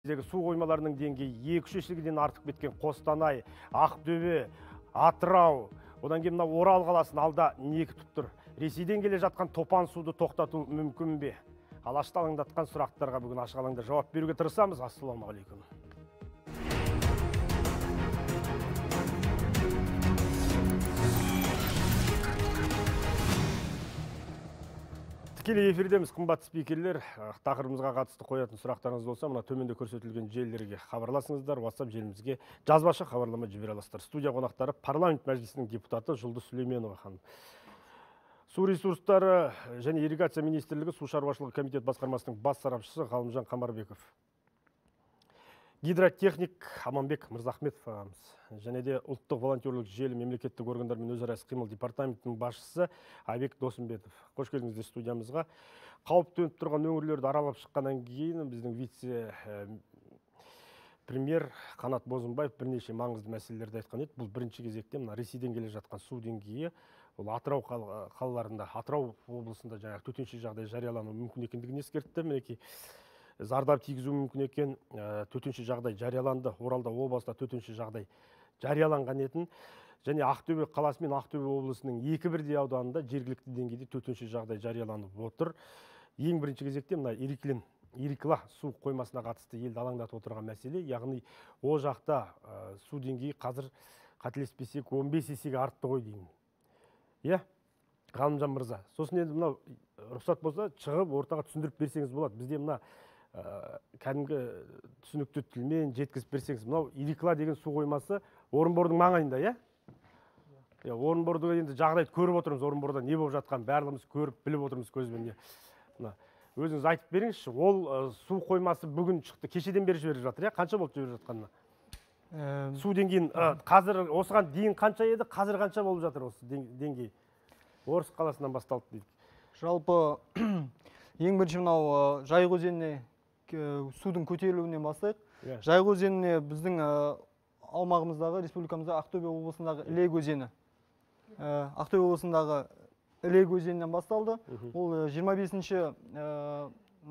Су қоймаларының деңгейі 2-3 еселігінен артып кеткен Қостанай, Ақтөбе, Атырау, одан кейін мына Орал қаласын алда не күтіп тұр? Ресейден келе жатқан топан суды тоқтату мүмкін бе? Алашты алаңдатқан сұрақтарға бүгін ашық алаңда жауап беруге тырысамыз. Ассалаумағалейкум. Тікелей эфирдеміз, қымбатты спикерлер. Тақырыбымызға қатысты қоятын сұрақтарыңыз болса, мына төменде көрсетілген желілерге хабарласыңыздар, WhatsApp желімізге жазбаша хабарлама жібере аласыздар. Студия қонақтары парламент мәжілісінің депутаты Жұлдыз Сүлейменова ханым. Су ресурстары және ирригация министрлігі су шаруашылығы комитет басқармасының бас сарапшысы Ғалымжан Қамарбеков. Гидротехник Аманбек Мырзахметов ағамыз. Және де ұлттық волонтерлік желі мемлекеттік органдармен өзара іс-қимыл департаментінің басшысы Айбек Досымбетов. Қош келдіңіздер студиямызға. Қауіп төніп тұрған өңірлерді аралап шыққаннан кейін біздің вице-премьер Қанат Бозымбаев бірнеше маңызды мәселелерді айтқан еді. Бұл бірінші кезекте мына Ресейден келе жатқан су деңгейі, ол Атырау қалаларында, Атырау облысында жаңағы төтенше жағдай жариялануы мүмкін екендігін ескертті. Мінекей зардап тигізуі мүмкін екен, төтенше жағдай жарияланды. Оралда облыста төтенше жағдай жарияланған етін. Және Ақтөбе қаласы мен Ақтөбе облысының екі бірдей ауданында жергілікті деңгейде төтенше жағдай жарияланып отыр. Ең бірінші кезекте мына Ерикла су қоймасына қатысты елді алаңдатып отырған мәселе, яғни ол жақта су деңгейі қазір қателеспесек 15 есеге артты ғой деймін. Иә, Ғалымжан мырза. Сосын енді мынау рұқсат болса шығып ортаға түсіндіріп берсеңіз болады. Бізде мына кәдімгі түсінікті тілмен жеткізіп берсеңіз, мынау Ерикла деген су қоймасы Орынбордың маңайында, иә? Иә, Орынборды енді жағдайды көріп отырмыз, Орынборда не болып жатқанын барлығымыз көріп, біліп отырмыз көзбен. Мына өзіңіз айтып беріңізші, ол су қоймасы бүгін шықты, кешеден бері жіберіп жатыр, иә? Қанша болды жіберіп жатқанына? Су деңгейін қазір осыған дейін қанша еді, қазір қанша болып жатыр осы деңгей? Орыс қаласынан басталды дейді. Жалпы ең бірінші мынау Жайық өзеніне судың көтерілуінен бастайық. Жайық өзеніне біздің аумағымыздағы, республикамызда Ақтөбе облысындағы Ілек өзені. Ақтөбе облысындағы Ілек өзенінен басталды. Ол 25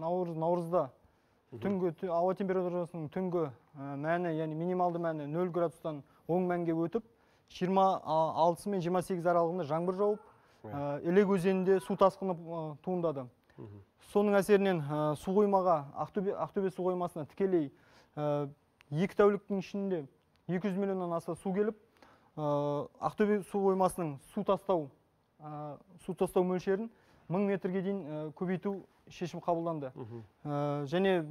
наурызда түнгі ауа температурасының түнгі мәні, яғни минималды мәні 0 градустан оң мәнге өтіп, 26 мен 28 аралығында жаңбыр жауып, Ілек өзенінде су тасқыны туындады. Соның әсерінен су қоймаға, Ақтөбе су қоймасына тікелей 2 тәуліктің ішінде 200 миллионнан аса су келіп, Ақтөбе су қоймасының су тастау мөлшерін 1000 метрге дейін көбейту шешім қабылданды. Және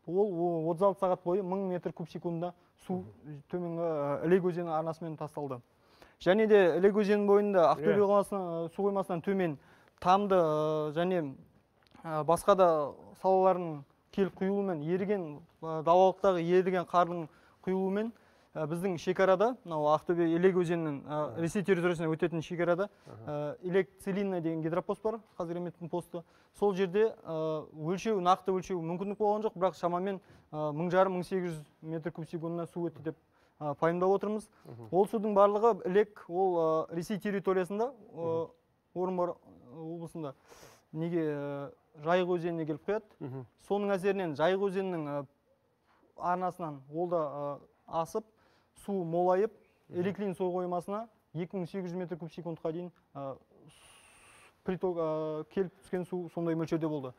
ол 36 сағат бойы 1000 метр куб секундында су төменгі Ілек өзені арнасымен тасталды. Және де Ілек өзенінің бойында Ақтөбе қаласының су қоймасынан төмен Тамды және басқа да салалардың келіп құйылуымен, еріген далалықтағы еріген қардың құйылуымен біздің шекарада, мынау Ақтөбе Ілек өзенінің Ресей территориясына өтетін шекарада Илек Целина деген гидропост бар, Қазгидрометтің посты. Сол жерде өлшеу, нақты өлшеу мүмкіндік болған жоқ, бірақ шамамен 1500-1800 метр куб секундына су өтті деп пайымдап отырмыз. Ол судың барлығы Ілек, ол Ресей территориясында, Орынбор облысында неге Жайық өзеніне келіп құяды. Соның әсерінен Жайық өзенінің арнасынан ол да асып, су молайып, Ереклин су қоймасына 2800 метр куб секундқа дейін приток келіп түскен су сондай мөлшерде болды.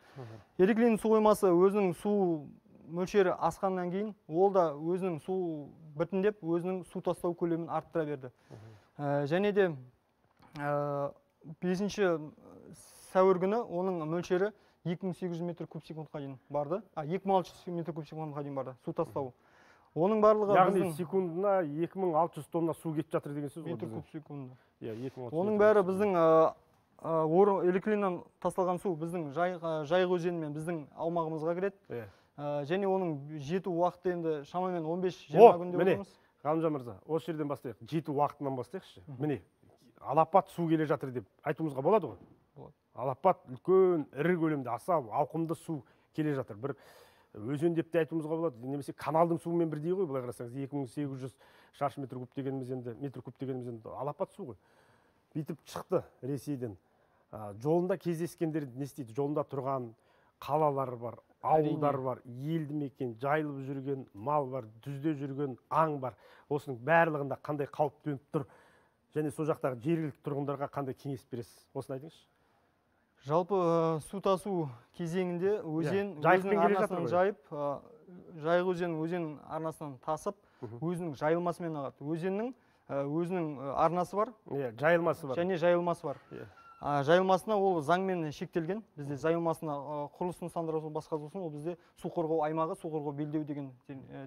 Ереклин су қоймасы өзінің су мөлшері асқаннан кейін ол да өзінің су біртіндеп өзінің су тастау көлемін арттыра берді. Және де 5 сәуір күні оның мөлшері 2800 метр куб секундқа дейін барды. 2600 метр куб секундқа дейін барды су тастауы. Оның барлығы яғни секундына 2600 тонна су кетіп жатыр деген сөз ғой. Метр куб секундына. Иә, 2600. Оның бәрі біздің Ереклиннен тасталған су біздің Жайық өзенімен біздің аумағымызға кіреді. Және оның жету уақыты енді шамамен 15-20 күнде боламыз. Ғалымжан мырза, осы жерден бастайық. Жету уақытынан бастайықшы. Міне, алапат су келе жатыр деп айтуымызға болады ғой. Болады. Алапат үлкен, ірі көлемде, аса ауқымды су келе жатыр. Бір өзен деп те айтуымызға болады, немесе каналдың суымен бірдей ғой, былай қарасаңыз 2800 шаршы метр куб дегеніміз енді, метр куб дегеніміз енді алапат су ғой. Бүйтіп шықты Ресейден. Жолында кездескендер не істейді? Жолында тұрған қалалар бар, Ауылдар бар, елді мекен, жайылып жүрген мал бар, түзде жүрген аң бар. Осының барлығында қандай қауіп төніп тұр? Және сол жақтағы жергілікті тұрғындарға қандай кеңес бересіз? Осыны айтыңызшы. Жалпы су тасу кезеңінде өзен өзінің арнасынан жайып, Жайық өзені өзен арнасынан тасып, өзінің жайылмасымен ағады. Өзеннің өзінің арнасы бар. Жайылмасы бар. Және жайылмасы бар. Жайылмасына ол заңмен шектелген. Бізде жайылмасына құрылыс нысандары болсын, басқа болсын, ол бізде су қорғау аймағы, су қорғау белдеуі деген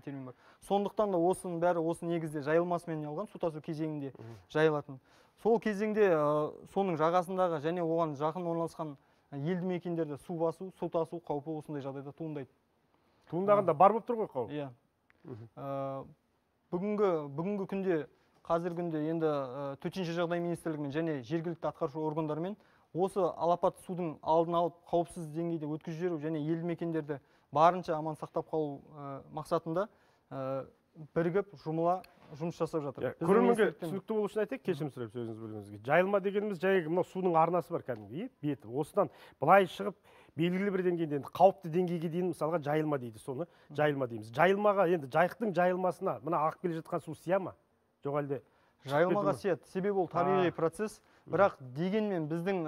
термин бар. Сондықтан да осының бәрі осы негізде жайылмасымен алған, су тасу кезеңінде жайылатын. Сол кезеңде соның жағасындағы және оған жақын орналасқан елді мекендерде су басу, су тасу қаупі осындай жағдайда туындайды. Туындағанда бар болып тұр ғой қауіп. Иә. Бүгінгі күнде, қазіргі күнде енді Төтенше жағдай министрлігімен және жергілікті атқарушы органдармен осы алапат судың алдын алып, қауіпсіз деңгейде өткізіп жіберу және елді мекендерді барынша аман сақтап қалу мақсатында бірігіп жұмыла жұмыс жасап жатыр. Көрерменге түсінікті болу үшін айтайық, кешірім сұрап сөзіңізді бөлгеніңізге. Жайылма дегеніміз жайығы мынау судың арнасы бар кәдімгі, беті. Осыдан былай шығып белгілі бір деңгейден енді қауіпті деңгейге дейін мысалға жайылма дейді, соны жайылма дейміз. Жайылмаға енді Жайықтың жайылмасына мына ағып келе жатқан су сия ма? Жоқ әлде жайылмаға сияды. Себебі ол табиғи процесс. Бірақ дегенмен біздің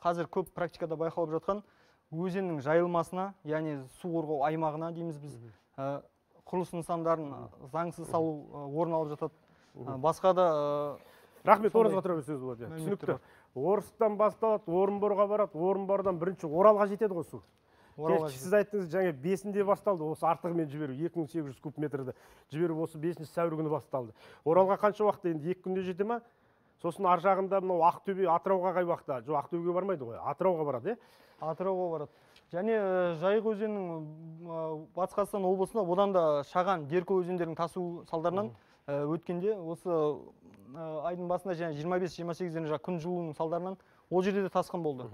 қазір көп практикада байқалып жатқан өзеннің жайылмасына, яғни су қорғау аймағына дейміз біз, құрылыс нысандарын заңсыз салу орын алып жатады. Басқа да рахмет, орныңызға тұра берсеңіз болады. Түсінікті. Орыстан басталады, Орынборға барады, Орынбордан бірінші Оралға жетеді ғой су. Сіз айттыңыз, жаңа 5-інде басталды, осы артығымен жіберу, 2800 куб метрді жіберу осы 5 сәуір күні басталды. Оралға қанша уақытта енді 2 күнде жете ма? Сосын ар жағында мынау Ақтөбе, Атырауға қай уақытта? Жоқ, Ақтөбеге бармайды ғой, Атырауға барады, Атырауға барады. Және Жайық өзенінің Батыс Қазақстан облысында одан да Шаған, Деркөл өзендерінің тасу салдарынан өткенде осы айдың басында және 25-28 жаңа күн жылуының салдарынан ол жерде де тасқын болды.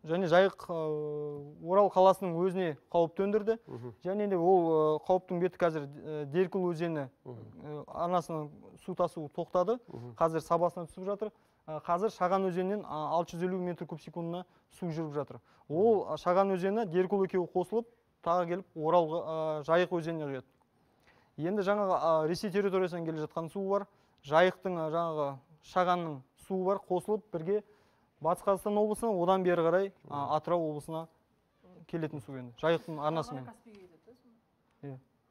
Және Жайық Орал қаласының өзіне қауіп төндірді. Және де ол қауіптің беті қазір Деркөл өзені арнасынан су тасу тоқтады. Қазір сабасына түсіп жатыр. Қазір Шаған өзенінен 650 метр куб секундына су жүріп жатыр. Ол Шаған өзені Деркөл екеуі қосылып, тағы келіп Орал Жайық өзеніне құяды. Енді жаңағы Ресей территориясынан келе жатқан су бар, Жайықтың жаңағы Шағанның суы бар, қосылып бірге Батыс Қазақстан облысына, одан бері қарай Атырау облысына келетін су енді Жайықтың арнасымен.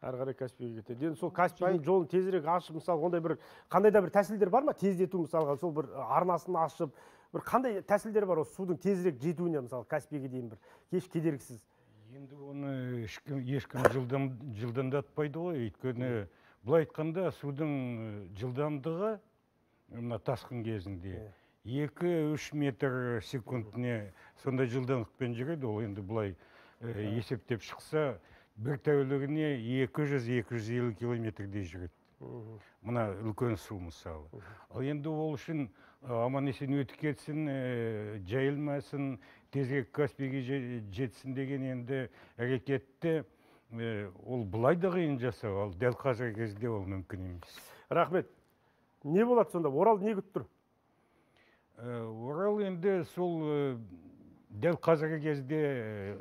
Әрі қарай Каспийге кетеді. Енді сол Каспийдің жолын тезірек ашып, мысалы, ондай бір қандай да бір тәсілдер бар ма? Тездету, мысалға, сол бір арнасын ашып, бір қандай тәсілдер бар осы судың тезірек жетуіне, мысалы, Каспийге дейін бір еш кедергісіз? Енді оны ешкім жылдамдатпайды ғой, өйткені былай айтқанда судың жылдамдығы мына тасқын кезінде 2-3 метр секундіне сондай жылдамдықпен жүреді. Ол енді былай есептеп шықса, бір тәулігіне 200-250 километрдей жүреді. Мына үлкен су мысалы. Ал енді ол үшін аман есен өтіп кетсін, жайылмасын, тезірек Каспийге жетсін деген енді әрекетті ол былай да қиын жасау, ал дәл қазіргі кезде ол мүмкін емес. Рахмет. Не болады сонда? Орал не күтіп тұр? Орал енді сол дәл қазіргі кезде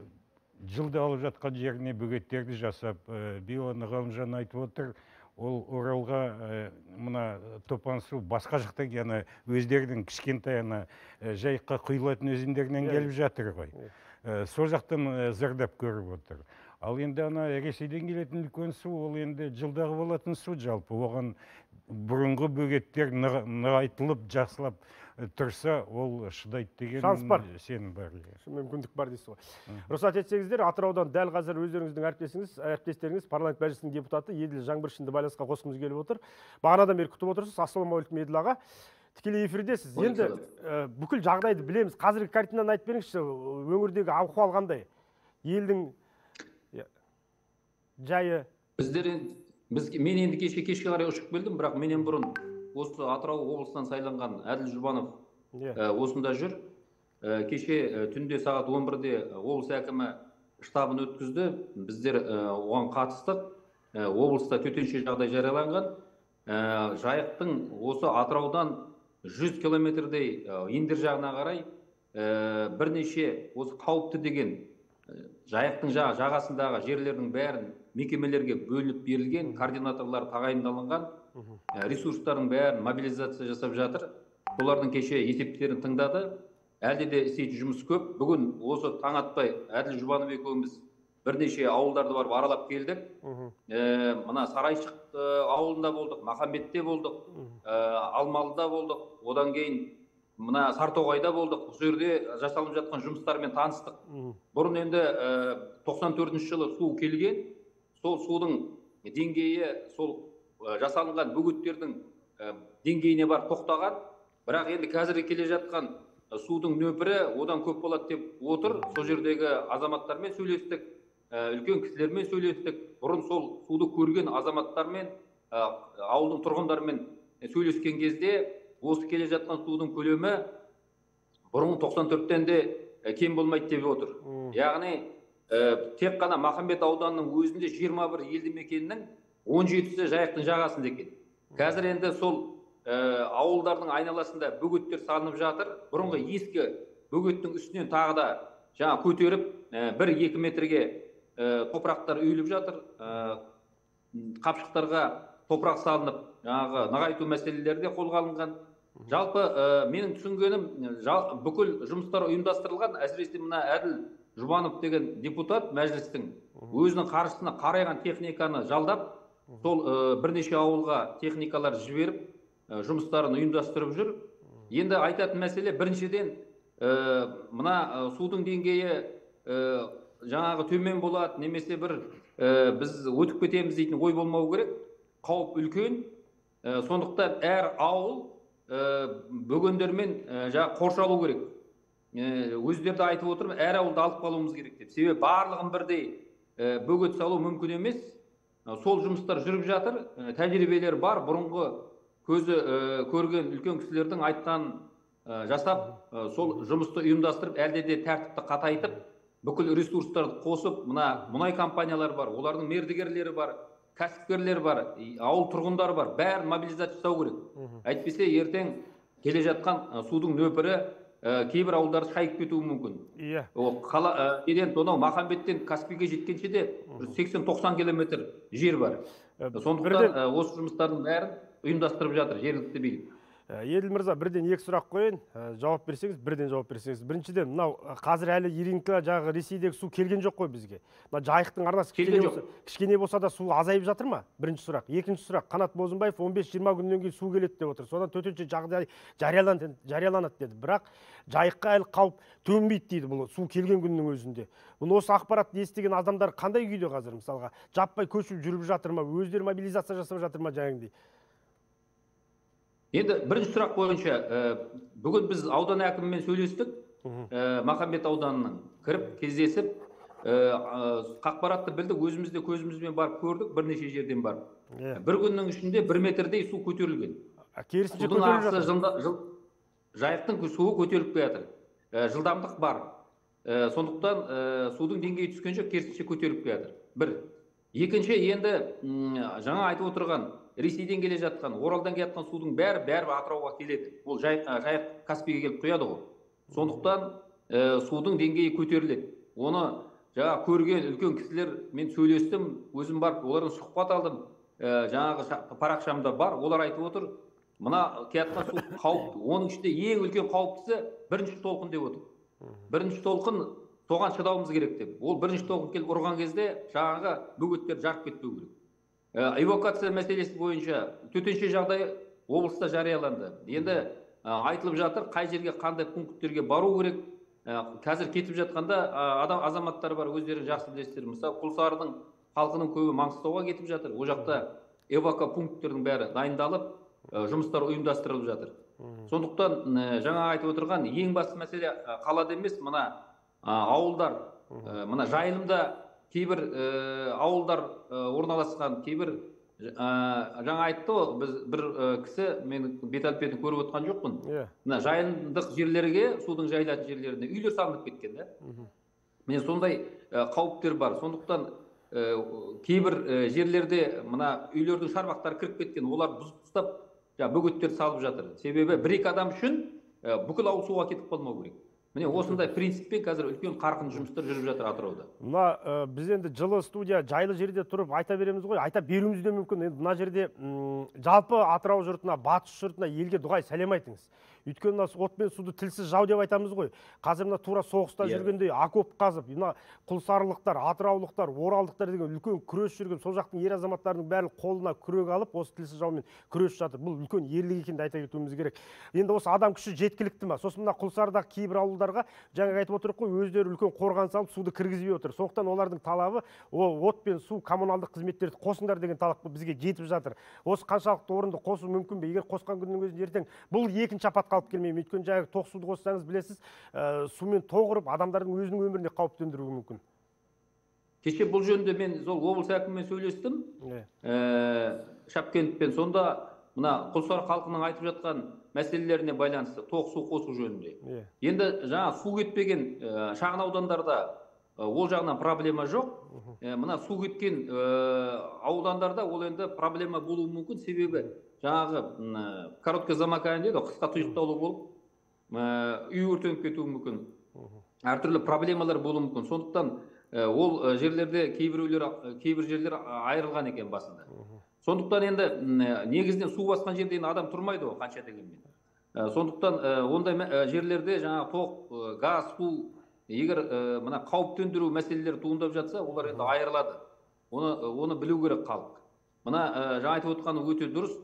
жылда алып жатқан жеріне бөгеттерді жасап, биыл Ғалымжан айтып отыр, ол Оралға мына топан су басқа жақтан, ана өздерінің кішкентай ана Жайыққа құйылатын өзендерінен келіп жатыр ғой. Сол жақтан зардап көріп отыр. Ал енді ана Ресейден келетін үлкен су, ол енді жылдағы болатын су жалпы. Оған бұрынғы бөгеттер нығайтылып, жақсылап тұрса, ол шыдайды деген шанс бар, сенім бар. Мүмкіндік бар дейсіз ғой. Рұқсат етсеңіздер, Атыраудан дәл қазір өздеріңіздің әріптестеріңіз, парламент мәжілісінің депутаты Еділ Жаңбыршинді байланысқа қосқымыз келіп отыр. Бағанадан бері күтіп отырсыз. Ассалаумағалейкум, Еділ аға. Тікелей эфирдесіз. Енді бүкіл жағдайды білеміз. Қазіргі картинаны айтып беріңізші, өңірдегі ахуал қандай? Елдің жайы. Мен енді кешке қарай ұшып келдім, бірақ менен бұрын осы Атырау облысынан сайланған Әділ Жұбанов осында жүр. Кеше түнде сағат 11-де облыс әкімі штабын өткізді. Біздер оған қатыстық. Облыста төтенше жағдай жарияланған. Жайықтың осы Атыраудан 100 километрдей индер жағына қарай бірнеше осы қауіпті деген Жайықтың жағасындағы жерлердің бәрін мекемелерге бөлініп берілген, координаторлар тағайындалынған, ресурстардың бәрін мобилизация жасап жатыр. Солардың кеше есептерін тыңдады. Әлде де істейтін жұмыс көп. Бүгін осы таң атпай Әділ Жұбанов екеуміз бірнеше ауылдарды барып аралап келдік. Мына Сарайшық ауылында болдық, Махамбетте болдық, Алмалыда болдық, одан кейін мына Сартоғайда болдық. Бұл жерде жасалып жатқан жұмыстармен таныстық. Бұрын енді 94 жылы су келген, сол судың деңгейі сол жасалынған бөгеттердің деңгейіне барып тоқтаған. Бірақ енді қазір келе жатқан судың нөпірі одан көп болады деп отыр. Сол жердегі азаматтармен сөйлестік, үлкен кісілермен сөйлестік. Бұрын сол суды көрген азаматтармен, ауылдың тұрғындарымен сөйлескен кезде осы келе жатқан судың көлемі бұрын 94-тен де кем болмайды деп отыр. Яғни тек қана Махамбет ауданының өзінде 21 елді мекеннің 17-сі Жайықтың жағасында екен. Қазір енді сол ауылдардың айналасында бөгеттер салынып жатыр. Бұрынғы ескі бөгеттің үстінен тағы да жаңа көтеріп 1-2 метрге топырақтар үйіліп жатыр. Қапшықтарға топырақ салынып, жаңағы нығайту мәселелері де қолға алынған. Жалпы менің түсінгенім, бүкіл жұмыстар ұйымдастырылған. Әсіресе мына Әділ Жұбанов деген депутат мәжілістің өзінің қаржысына қарайған техниканы жалдап, сол бірнеше ауылға техникалар жіберіп, жұмыстарын ұйымдастырып жүр. Енді айтатын мәселе, біріншіден мына судың деңгейі жаңағы төмен болады, немесе бір біз өтіп кетеміз дейтін ой болмау керек. Қауіп үлкен. Сондықтан әр ауыл бөгендермен жаңа қоршалу керек. Өздері де айтып отырмын, әр ауылды алып қалуымыз керек деп. Себебі барлығын бірдей бөгет салу мүмкін емес. Сол жұмыстар жүріп жатыр, тәжірибелер бар. Бұрынғы көзі көрген үлкен кісілердің айтқан жасап, сол жұмысты ұйымдастырып, әлде де тәртіпті қатайтып, бүкіл ресурстарды қосып, мына мұнай компаниялар бар, олардың мердігерлері бар, кәсіпкерлер бар, ауыл тұрғындары бар, бәрін мобилизация жасау керек. Әйтпесе ертең келе жатқан судың нөпірі кейбір ауылдарды шайып кетуі мүмкін. Ол қала неден, сонау Махамбеттен Каспийге жеткенше де 80-90 километр жер бар. Сондықтан осы жұмыстардың бәрін ұйымдастырып жатыр жергілікті билік. Еділ мырза, бірден екі сұрақ қояйын, жауап берсеңіз, бірден жауап берсеңіз. Біріншіден, мынау қазір әлі Иринка жағы Ресейдегі су келген жоқ қой бізге. Мына Жайықтың арнасы кішкене болса да су азайып жатыр ма? Бірінші сұрақ. Екінші сұрақ, Қанат Бозымбаев 15-20 күннен кейін су келеді деп отыр. Содан төтенше жағдай жарияланады деді. Бірақ Жайыққа әлі қауіп төнбейді дейді бұл су келген күннің өзінде. Бұны осы ақпаратты естіген адамдар қандай күйде қазір, мысалға, жаппай көшіп жүріп жатыр ма, өздері мобилизация жасап жатыр ма жаңағыдай? Енді бірінші сұрақ бойынша, бүгін біз аудан әкімімен сөйлестік, Махамбет ауданының кіріп, кездесіп, ақпаратты білдік, өзіміз де көзімізбен барып көрдік, бірнеше жерден барып. Бір күннің ішінде 1 метрдей су көтерілген. Керісінше көтеріліп жатыр. Жайықтың суы көтеріліп келе жатыр. Жылдамдық бар. Сондықтан судың деңгейі түскенше керісінше көтеріліп келе жатыр. Бір. Екінші, енді жаңа айтып отырған Ресейден келе жатқан, Оралдан келе жатқан судың бәрі Атырауға келеді. Ол Жайық Каспийге келіп құяды ғой. Сондықтан судың деңгейі көтеріледі. Оны жаңа көрген үлкен кісілер мен сөйлестім, өзім барып олардан сұхбат алдым. Жаңағы парақшамда бар, олар айтып отыр, мына келе жатқан су қауіпті. Оның ішінде ең үлкен қауіптісі бірінші толқын деп отыр. Бірінші толқын, соған шыдауымыз керек деп. Ол бірінші толқын келіп ұрған кезде жаңағы бөгеттер жарып кетпеу керек. Эвакуация мәселесі бойынша төтенше жағдай облыста жарияланды. Енді айтылып жатыр, қай жерге, қандай пункттерге бару керек. Қазір кетіп жатқанда адам азаматтар бар, өздері жақсы білесіздер. Мысалы, Құлсарының халқының көбі Маңғыстауға кетіп жатыр. Ол жақта эвако пункттердің бәрі дайындалып, жұмыстар ұйымдастырылып жатыр. Сондықтан жаңа айтып отырған ең басты мәселе қалада емес, мына ауылдар, мына жайылымда кейбір ауылдар орналасқан, кейбір жаңа айтты ғой, біз бір кісі, мен бет әлпетін көріп отқан жоқпын. Мына жайылымдық жерлерге, судың жайылатын жерлеріне үйлер салынып кеткен да. Міне сондай қауіптер бар. Сондықтан кейбір жерлерде мына үйлердің шарбақтары кіріп кеткен, олар бұзып тастап, бөгеттер салып жатыр. Себебі бір-екі адам үшін бүкіл ауыл суға кетіп қалмау керек. Міне осындай принциппен қазір үлкен қарқынды жұмыстар жүріп жатыр Атырауда. Мына біз енді жылы студия, жайлы жерде тұрып айта береміз ғой, айта беруіміз де мүмкін. Енді мына жерде жалпы Атырау жұртына, батыс жұртына, елге дұғай сәлем айтыңыз. Өйткені мына от пен суды тілсіз жау деп айтамыз ғой. Қазір мына тура соғыста жүргендей окоп қазып, мына құлсарылықтар, атыраулықтар, оралдықтар деген үлкен күрес жүрген, сол жақтың ер азаматтарының бәрі қолына күрек алып, осы тілсіз жаумен күресіп жатыр. Бұл үлкен ерлік екенін де айта кетуіміз керек. Енді осы адам күші жеткілікті ма? Сосын мына Құлсарыдағы кейбір ауылдарға жаңа айтып отырық қой, өздері үлкен қорған салып суды кіргізбей отыр. Сондықтан олардың талабы от пен су коммуналдық қызметтерді қосыңдар деген талап бізге жетіп жатыр. Осы қаншалықты орынды қосу мүмкін бе? Егер қосқан күннің өзінде ертең бұл екінші апатқа алып келмеймін. Өйткені жаңағы тоқ суды қоссаңыз, білесіз, сумен тоғырып адамдардың өзінің өміріне қауіп төндіруі мүмкін. Кеше бұл жөнінде мен сол облыс әкімімен сөйлестім, Шапкентпен. Сонда мына Құлсары халқының айтып жатқан мәселелеріне байланысты тоқ су қосу жөнінде. Енді жаңа су кетпеген шағын аудандарда ол жағынан проблема жоқ. Мына су кеткен аудандарда ол енді проблема болуы мүмкін, себебі жаңағы короткое замыкание дейді, қысқа тұйықтаулы болып үй өртеніп кетуі мүмкін, әртүрлі проблемалар болуы мүмкін. Сондықтан ол жерлерде кейбір жерлер айырылған екен басында. Сондықтан енді негізінен су басқан жерде енді адам тұрмайды ғой қанша дегенмен. Сондықтан ондай жерлерде жаңағы тоқ, газ, су егер мына қауіп төндіру мәселелері туындап жатса, олар енді айырылады. Оны білу керек халық. Мына жаңа айтып отқаны өте дұрыс.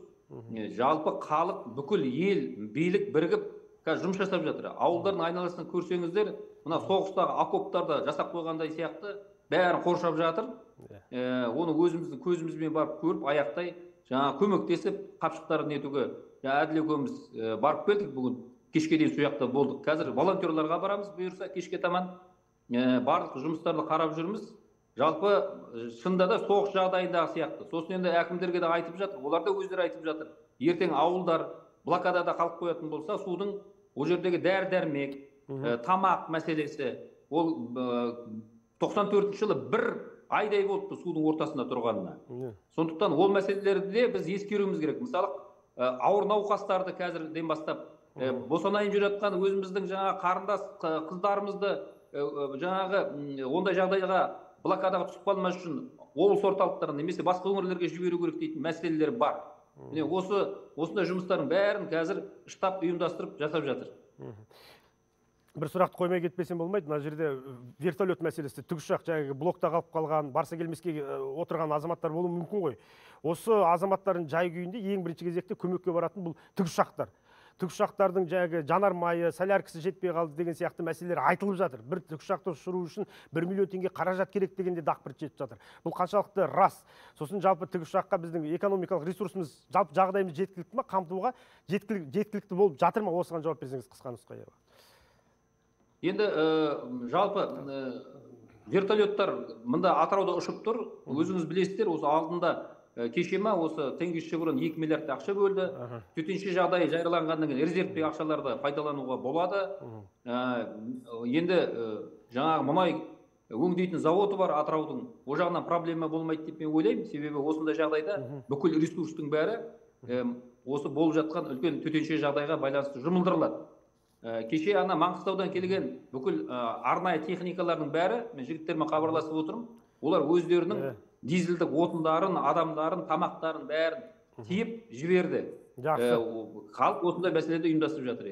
Жалпы халық, бүкіл ел, билік бірігіп қазір жұмыс жасап жатыр. Ауылдардың айналасын көрсеңіздер, мына соғыстағы окоптарды жасап қойғандай сияқты бәрін қоршап жатыр. Оны өзіміздің көзімізбен барып көріп, аяқтай жаңа көмектесіп қапшықтарын етуге Әділ екеуміз барып келдік бүгін. Кешке дейін сол жақта болдық. Қазір волонтерларға барамыз, бұйырса кешке таман. Барлық жұмыстарды қарап жүрміз. Жалпы шында да соғыс жағдайындағы сияқты. Сосын енді әкімдерге де айтып жатыр, олар да өздері айтып жатыр. Ертең ауылдар блокадада қалып қоятын болса, судың ол жердегі дәрі-дәрмек, тамақ мәселесі, ол 94 жылы бір айдай болыпты судың ортасында тұрғанына. Сондықтан ол мәселелерді де біз ескеруіміз керек. Мысалы, ауыр науқастарды қазірден бастап босанайын жүріп жатқан өзіміздің жаңа қарындас қыздарымызды жаңағы ондай жағдайға блокадаға түсіп қалмас үшін облыс орталықтарына немесе басқа өңірлерге жіберу керек дейтін мәселелер бар. Міне осындай жұмыстардың бәрін қазір штаб ұйымдастырып жасап жатыр. Бір сұрақты қоймай кетпесем болмайды. Мына жерде вертолет мәселесі, тікұшақ жаңағы блокта қалып қалған, барса келмеске отырған азаматтар болуы мүмкін ғой. Осы азаматтардың жай күйінде ең бірінші кезекте көмекке баратын бұл тікұшақтар. Тікұшақтардың жаңағы жанармайы, соляркасы жетпей қалды деген сияқты мәселелер айтылып жатыр. Бір тікұшақты ұшыру үшін 1 миллион теңге қаражат керек дегенде дақпырт жетіп жатыр. Бұл қаншалықты рас? Сосын жалпы тікұшаққа біздің экономикалық ресурсымыз, жалпы жағдайымыз жеткілікті ма, қамтуға жеткілікті болып жатыр ма? Осыған жауап берсеңіз қысқа нұсқа. Енді жалпы вертолеттар мында Атырауда ұшып тұр. Өзіңіз білесіздер, осы алдында кеше ма осы Теңгізшеврон 2 миллиард ақша бөлді. Төтенше жағдай жарияланғаннан кейін резервтегі ақшаларды пайдалануға болады. Енді жаңағы мұнай өңдейтін заводы бар Атыраудың. Ол жағынан проблема болмайды деп мен ойлаймын. Себебі осындай жағдайда бүкіл ресурстың бәрі осы болып жатқан үлкен төтенше жағдайға байланысты жұмылдырылады. Кеше ана Маңғыстаудан келген бүкіл арнайы техникалардың бәрі, мен жігіттермен хабарласып отырмын, олар өздерінің дизельдік отындарын, адамдарын, тамақтарын бәрін тиеп жіберді. Халық осындай мәселеде ұйымдастырып жатыр.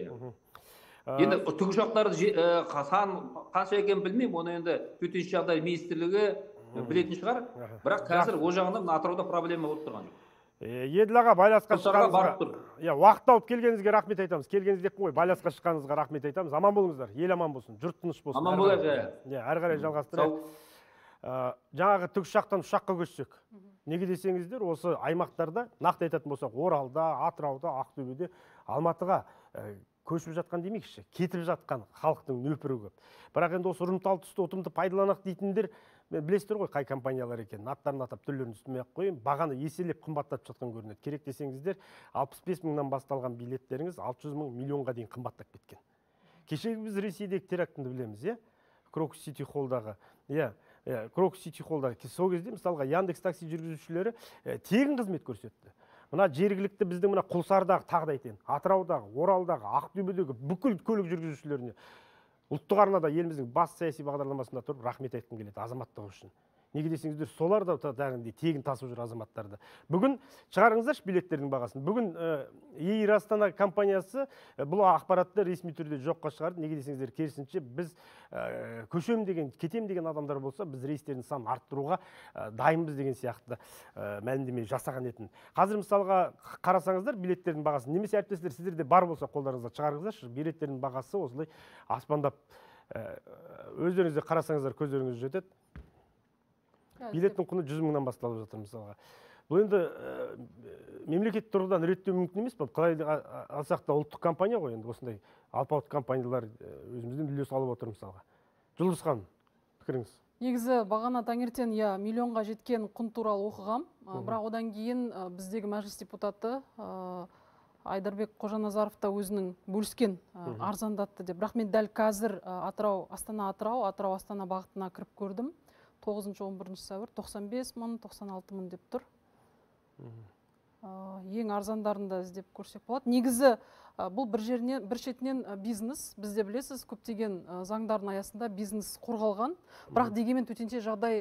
Енді тікұшақтарды сан қанша екенін білмеймін, оны енді төтенше жағдай министрлігі білетін шығар. Бірақ қазір ол жағынан Атырауда проблема болып тұрған жоқ. Еділ аға, байланысқа шыққаныңызға, уақыт тауып келгеніңізге рахмет айтамыз. Келгеніңіз деп қой, байланысқа шыққаныңызға рахмет айтамыз. Аман болыңыздар, ел аман болсын, жұрт тыныш болсын. Аман болайық. Әрі қарай жалғастырайық. Жаңағы тікұшақтан ұшаққа көшсек. Неге десеңіздер, осы аймақтарда, нақты айтатын болсақ, Оралда, Атырауда, Ақтөбеде, Алматыға көшіп жатқан демекші, кетіп жатқан халықтың нөпірі көп. Бірақ енді осы ұрымтал тұсты ұтымды пайдаланақ дейтіндер, білесіздер ғой қай компаниялар екенін, аттарын атап түрлерін үстіме ақ қояйын, бағаны еселеп қымбаттатып жатқан көрінеді. Керек десеңіздер, 65 мыңнан басталған билеттеріңіз 600 мың миллионға дейін қымбаттап кеткен. Кешегі біз Ресейдегі терактіні білеміз, иә? Крокус Сити Холлдағы, иә, Крокус Сити Холлдағы. Сол кезде мысалға Яндекс такси жүргізушілері тегін қызмет көрсетті. Мына жергілікті біздің мына Құлсардағы, тағы да айтайын, Атыраудағы, Оралдағы, Ақтөбедегі бүкіл көлік жүргізушілеріне Ұлттық арнада еліміздің бас саяси бағдарламасында тұрып рахмет айтқым келеді азаматтығы үшін. Неге десеңіздер, солар да тегін тасып жүр азаматтарды. Бүгін шығарыңыздаршы билеттердің бағасын. Бүгін Эйр Астана компаниясы бұл ақпаратты ресми түрде жоққа шығарды. Неге десеңіздер, керісінше біз көшем деген, кетем деген адамдар болса, біз рейстердің санын арттыруға дайынбыз деген сияқты мәлімдеме жасаған етін. Қазір мысалға қарасаңыздар билеттердің бағасын, немесе әріптестер сіздерде бар болса қолдарыңызда шығарыңыздаршы, билеттердің бағасы осылай аспандап, өздеріңіз де қарасаңыздар көздеріңіз жетеді. Билеттің құны 100 мыңнан басталып жатыр мысалға. Бұл енді мемлекет тұрғыдан реттеу мүмкін емес. Қалай алсақ та ұлттық компания ғой, енді осындай алпауыт компаниялар өзімізден үлес алып отыр мысалға. Жұлдыз ханым, пікіріңіз? Негізі бағана таңертең миллионға жеткен құн туралы оқығам. Бірақ одан кейін біздегі мәжіліс депутаты Айдарбек Қожаназаров та өзінің бөліскен арзандатты деп. Бірақ мен дәл қазір Атырау, Астана, Атырау, Атырау, Астана бағытына кіріп көрдім. 9-11 сәуір 95 мың, 96 мың деп тұр. Ең арзандарын да іздеп көрсек болады. Негізі бұл бір жерінен, бір шетінен бизнес. Бізде білесіз, көптеген заңдардың аясында бизнес қорғалған. Бірақ дегенмен төтенше жағдай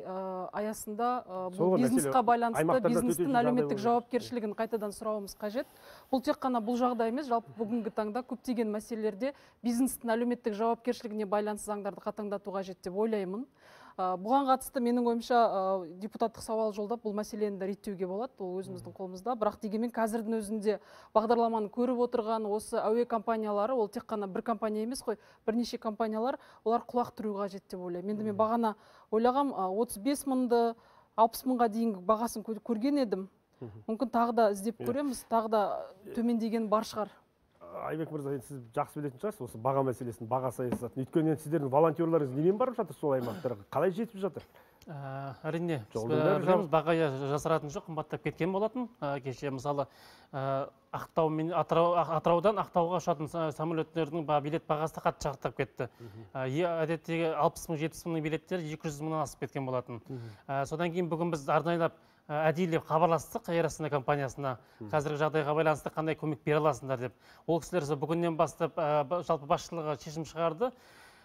аясында бұл бизнесқа байланысты бизнестің әлеуметтік жауапкершілігін қайтадан сұрауымыз қажет. Бұл тек қана бұл жағдай емес, жалпы бүгінгі таңда көптеген мәселелерде бизнестің әлеуметтік жауапкершілігіне байланысты заңдарды қатаңдату қажет деп ойлаймын. Бұған қатысты менің ойымша депутаттық сауал жолдап бұл мәселені де реттеуге болады, ол өзіміздің қолымызда. Бірақ дегенмен қазірдің өзінде бағдарламаны көріп отырған осы әуе компаниялары, ол тек қана бір компания емес қой, бірнеше компаниялар, олар құлақ түру қажет деп ойлаймын. Енді мен бағана ойлағам, 35 мыңды 60 мыңға дейінгі бағасын көрген едім. Мүмкін тағы да іздеп көреміз, тағы да төмендеген бар шығар. Айбек мырза, енді сіз жақсы білетін шығарсыз осы баға мәселесін, баға саясатын. Өйткені енді сіздердің волонтерларыңыз немен барып жатыр сол аймақтарға? Қалай жетіп жатыр? Әрине, білеміз, баға жасыратын жоқ, қымбаттап кеткен болатын. Кеше мысалы Ақтау мен Атыраудан Ақтауға ұшатын самолеттердің билет бағасы да қатты шарықтап кетті. Әдеттегі 60 мың, 70 мыңның билеттері 200 мыңнан асып кеткен болатын. Содан кейін бүгін біз арнайылап әдейілеп хабарластық Эйр Астана компаниясына, қазіргі жағдайға байланысты қандай көмек бере аласыңдар деп. Ол кісілер бүгіннен бастап жалпы басшылығы шешім шығарды.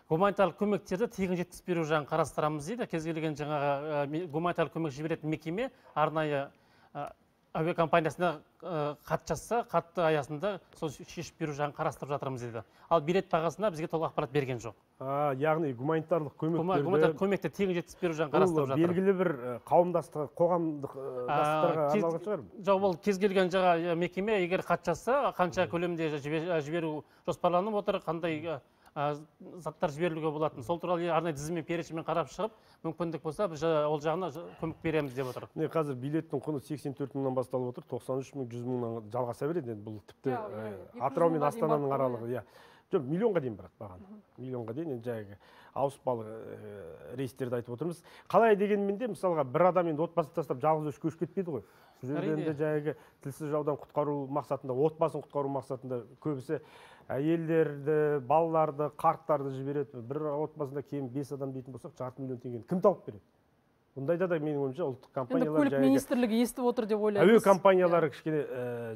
Гуманитарлық көмектерді тегін жеткізіп беру жағын қарастырамыз дейді. Кез келген жаңағы гуманитарлық көмек жіберетін мекеме арнайы әуе компаниясына хат жазса, хатты аясында сол шешіп беру жағын қарастырып жатырмыз дейді. Ал билет бағасына бізге толық ақпарат берген жоқ. Яғни гуманитарлық көмектерді көмекті тегін жеткізіп беру жағын қарастырып жатыр. Белгілі бір қауымдастыққа, қоғамдық достықтарға арналған шығар. Жоқ, ол кез келген жаңа мекеме егер хат жазса, қанша көлемде жіберу жоспарланып отыр, қандай заттар жіберілуге болатын. Сол туралы арнайы тізіммен, перечінмен қарап шығып, мүмкіндік болса, біз ол жағына көмек береміз деп отыр. Міне қазір билеттің құны 84 мыңнан басталып отыр, 93 мың, 100 мыңнан жалғаса береді. Енді бұл тіпті Атырау мен Астананың аралығы. Жоқ, миллионға дейін барады бағаны. Миллионға дейін енді жаңағы ауыспалы рейстерді айтып отырмыз. Қалай дегенмен де, мысалға бір адам енді отбасын тастап жалғыз өзі көшіп кетпейді ғой. Бұл жерде енді жаңағы тілсіз жаудан құтқару мақсатында, отбасын құтқару мақсатында көбісі әйелдерді, балаларды, қарттарды жібереді. Бір отбасында кем 5 адам дейтін болсақ, 0,5 миллион теңгені кім тауып береді? Бұндайда да менің ойымша ұлттық компаниялар, көлік министрлігі естіп отыр деп ойлаймыз. Әуе компаниялары кішкене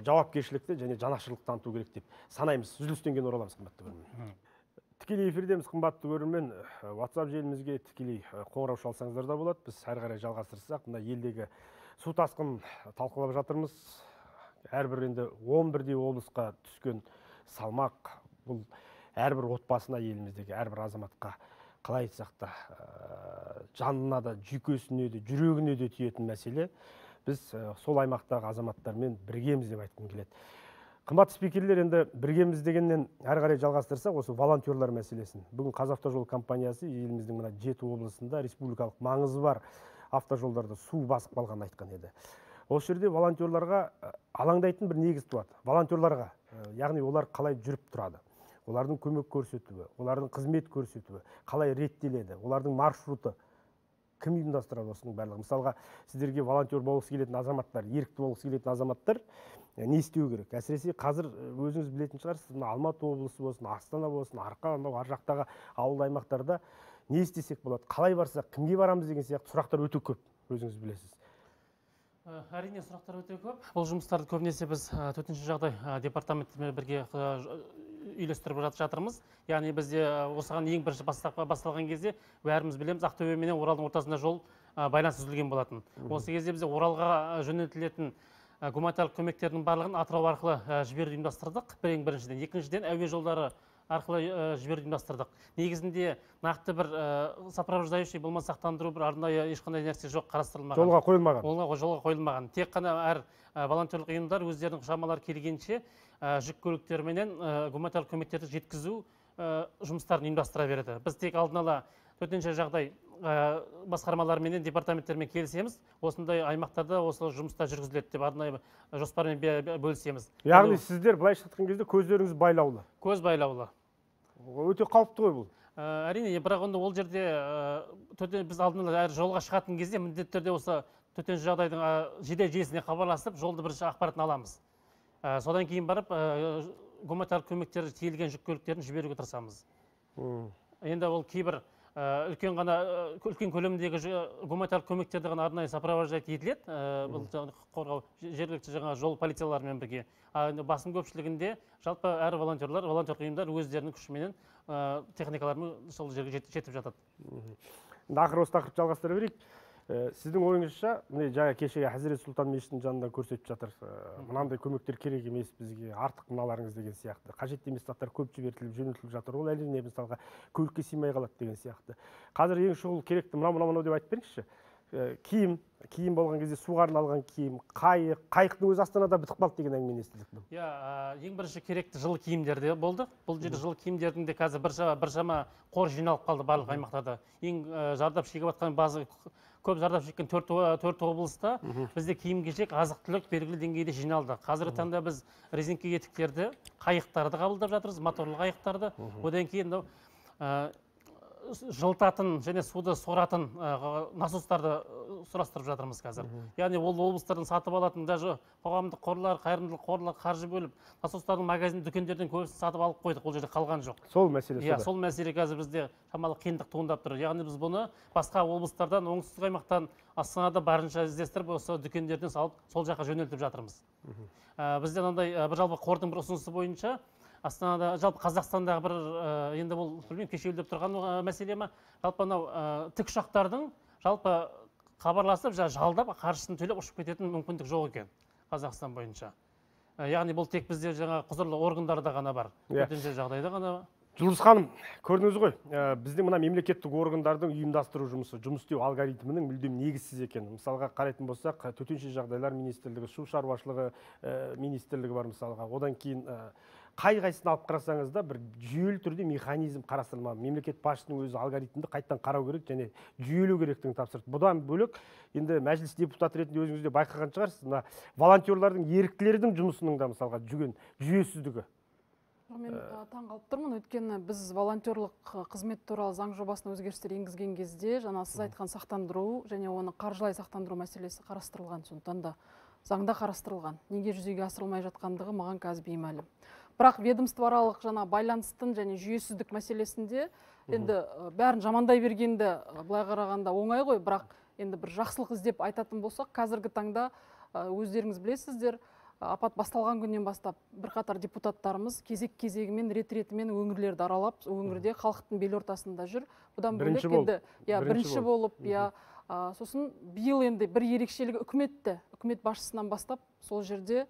жауапкершілікті және жанашырлық таныту керек деп санаймыз. Үзілістен кейін ораламыз, қымбатты көрермен. Тікелей эфирдеміз, қымбатты көрермен. WhatsApp желімізге тікелей қоңырау шалсаңыздар да болады. Біз әрі қарай жалғастырсақ, мына елдегі су тасқынын талқылап жатырмыз. Әрбір енді 11-дей облысқа түскен салмақ бұл әрбір отбасына, еліміздегі әрбір азаматқа қалай айтсақ та жанына да, жүйкесіне де, жүрегіне де тиетін мәселе. Біз сол аймақтағы азаматтармен біргеміз деп айтқым келеді. Қымбатты спикерлер, енді біргеміз дегеннен әрі қарай жалғастырсақ, осы волонтерлар мәселесін. Бүгін Қазавтожол компаниясы еліміздің мына 7 облысында республикалық маңызы бар автожолдарды су басып қалғанын айтқан еді. Осы жерде волонтерларға алаңдайтын бір негіз туады. Волонтерларға, яғни олар қалай жүріп тұрады, олардың көмек көрсетуі, олардың қызмет көрсетуі қалай реттеледі, олардың маршруты кім ұйымдастырады осының барлығын. Мысалға, сіздерге волонтер болғысы келетін азаматтар, ерікті болғысы келетін азаматтар не істеу керек? Әсіресе қазір өзіңіз білетін шығарсыз, мына Алматы облысы болсын, Астана болсын, Арқа, анау ар жақтағы ауыл аймақтарда не істесек болады, қалай барсақ, кімге барамыз деген сияқты сұрақтар өте көп, өзіңіз білесіз. Әрине, сұрақтар өте көп. Бұл жұмыстарды көбінесе біз төтенше жағдай департаментімен бірге үйлестіріп жатырмыз. Яғни бізде осыған ең бірінші басталған кезде бәріміз білеміз, Ақтөбе менен Оралдың ортасында жол байланыс үзілген болатын. Осы кезде бізде Оралға жөнелтілетін гуманитарлық көмектердің барлығын Атырау арқылы жіберуді ұйымдастырдық. Ең біріншіден. Екіншіден, әуе жолдары арқылы жіберуді ұйымдастырдық. Негізінде нақты бір сопровождающий болмаса сақтандыру бір арнайы ешқандай нәрсе жоқ, қарастырылмаған. Жолға қойылмаған. Жолға қойылмаған. Тек қана әр волонтерлық ұйымдар өздерінің шамалары келгенше жүк көліктеріменен гуманитарлық көмектерді жеткізу жұмыстарын ұйымдастыра береді. Біз тек алдын ала төтенше жағдай басқармаларменен, департаменттермен келісеміз. Осындай аймақтарда осы жұмыстар жүргізіледі деп арнайы жоспармен бөлісеміз. Яғни сіздер былайша айтқан кезде көздеріңіз байлаулы. Көз байлаулы. Өте қауіпті ғой бұл. Әрине, бірақ онда ол жерде біз алдын ала әр жолға шығатын кезде міндетті түрде осы төтенше жағдайдың жедел желісіне хабарласып, жолды бірінші ақпаратын аламыз. Содан кейін барып гуманитарлық көмектер тиелген жүк көліктерін жіберуге тырысамыз. Енді ол кейбір үлкен ғана үлкен көлемдегі гуманитарлық көмектерді ғана арнайы сопровождать етіледі. Бұл қорғау жергілікті жаңа жол полицияларымен бірге. Басым көпшілігінде жалпы әр волонтерлар, волонтерлық ұйымдар өздерінің күшіменен техникаларымен сол жерге жетіп жатады. Ақыры осы тақырыпты жалғастыра берейік. Сіздің ойыңызша, міне жаңа кешегі Хазірет Сұлтан мешітінің жанында көрсетіп жатыр, мынандай көмектер керек емес бізге, артық мыналарыңыз деген сияқты. Қажетті емес заттар көп жібертіліп, жөнелтіліп жатыр. Ол әрине мысалға көлікке сыймай қалады деген сияқты. Қазір ең шұғыл керекті мынау, мынау, мынау деп айтып беріңізші. Киім, киім болған кезде суға арналған киім, қайық, қайықтың өзі Астанада бітіп қалды деген әңгімені естідік бұл. Иә, ең бірінші керекті жылы киімдер де болды. Бұл жерде жылы киімдердің де қазір біршама қор жиналып қалды барлық аймақтарда. Ең зардап шегіп жатқан базы көп зардап шеккен төрт облыста бізде киім кешек, азық түлік белгілі деңгейде жиналды. Қазіргі таңда біз резеңке етіктерді, қайықтарды қабылдап жатырмыз, моторлы қайықтарды. Одан кейін мынау жылытатын және суды соратын насостарды сұрастырып жатырмыз қазір. Яғни ол облыстардан сатып алатын даже қоғамдық қорлар, қайырымдылық қорлар қаржы бөліп, насостардың магазин дүкендерден көбісін сатып алып қойдық, ол жерде қалған жоқ. Сол мәселе. Иә, сол мәселе қазір бізде шамалы қиындық туындап тұр. Яғни біз бұны басқа облыстардан, оңтүстік аймақтан, Астанада барынша іздестіріп, осы дүкендерден салып, сол жаққа жөнелтіп жатырмыз. Бізде мынандай бір жалпы қордың бір ұсынысы бойынша Астанада, жалпы Қазақстандағы бір, енді бұл білмеймін, кешеуілдеп тұрған мәселе ма, жалпы анау тікұшақтардың жалпы хабарласып, жалдап, қаржысын төлеп ұшып кететін мүмкіндік жоқ екен Қазақстан бойынша. Яғни бұл тек бізде жаңа құзырлы органдарда ғана бар. Төтенше жағдайда ғана. Жұлдыз ханым, көрдіңіз ғой, біздің мына мемлекеттік органдардың ұйымдастыру жұмысы, жұмыс істеу алгоритмінің мүлдем негізсіз екенін. Мысалға қарайтын болсақ, төтенше жағдайлар министрлігі, су шаруашылығы министрлігі бар мысалға. Одан кейін қай қайсысын алып қарасаңыз да бір жүйелі түрде механизм қарастырылмаған. Мемлекет басшысының өзі алгоритмді қайтадан қарау керек және жүйелеу керектігін тапсырды. Бұдан бөлек, енді мәжіліс депутаты ретінде өзіңіз де байқаған шығарсыз, мына волонтерлардың, еріктілердің жұмысының да мысалға жүйесіздігі. Мен таң қалып тұрмын, өйткені біз волонтерлық қызмет туралы заң жобасына өзгерістер енгізген кезде жаңа сіз айтқан сақтандыру және оны қаржылай сақтандыру мәселесі қарастырылған, сондықтан да заңда қарастырылған. Неге жүзеге асырылмай жатқандығы маған қазір беймәлім. Бірақ ведомствоаралық жаңа байланыстың және жүйесіздік мәселесінде енді бәрін жамандай бергенді былай қарағанда оңай ғой, бірақ енді бір жақсылық іздеп айтатын болсақ, қазіргі таңда өздеріңіз білесіздер, апат басталған күннен бастап бірқатар депутаттарымыз кезек-кезегімен, рет-ретімен өңірлерді аралап, өңірде халықтың бел ортасында жүр. Бұдан бөлек енді, иә, бірінші болып, иә, сосын биыл енді бір ерекшелігі үкіметті, үкімет басшысынан бастап сол жерде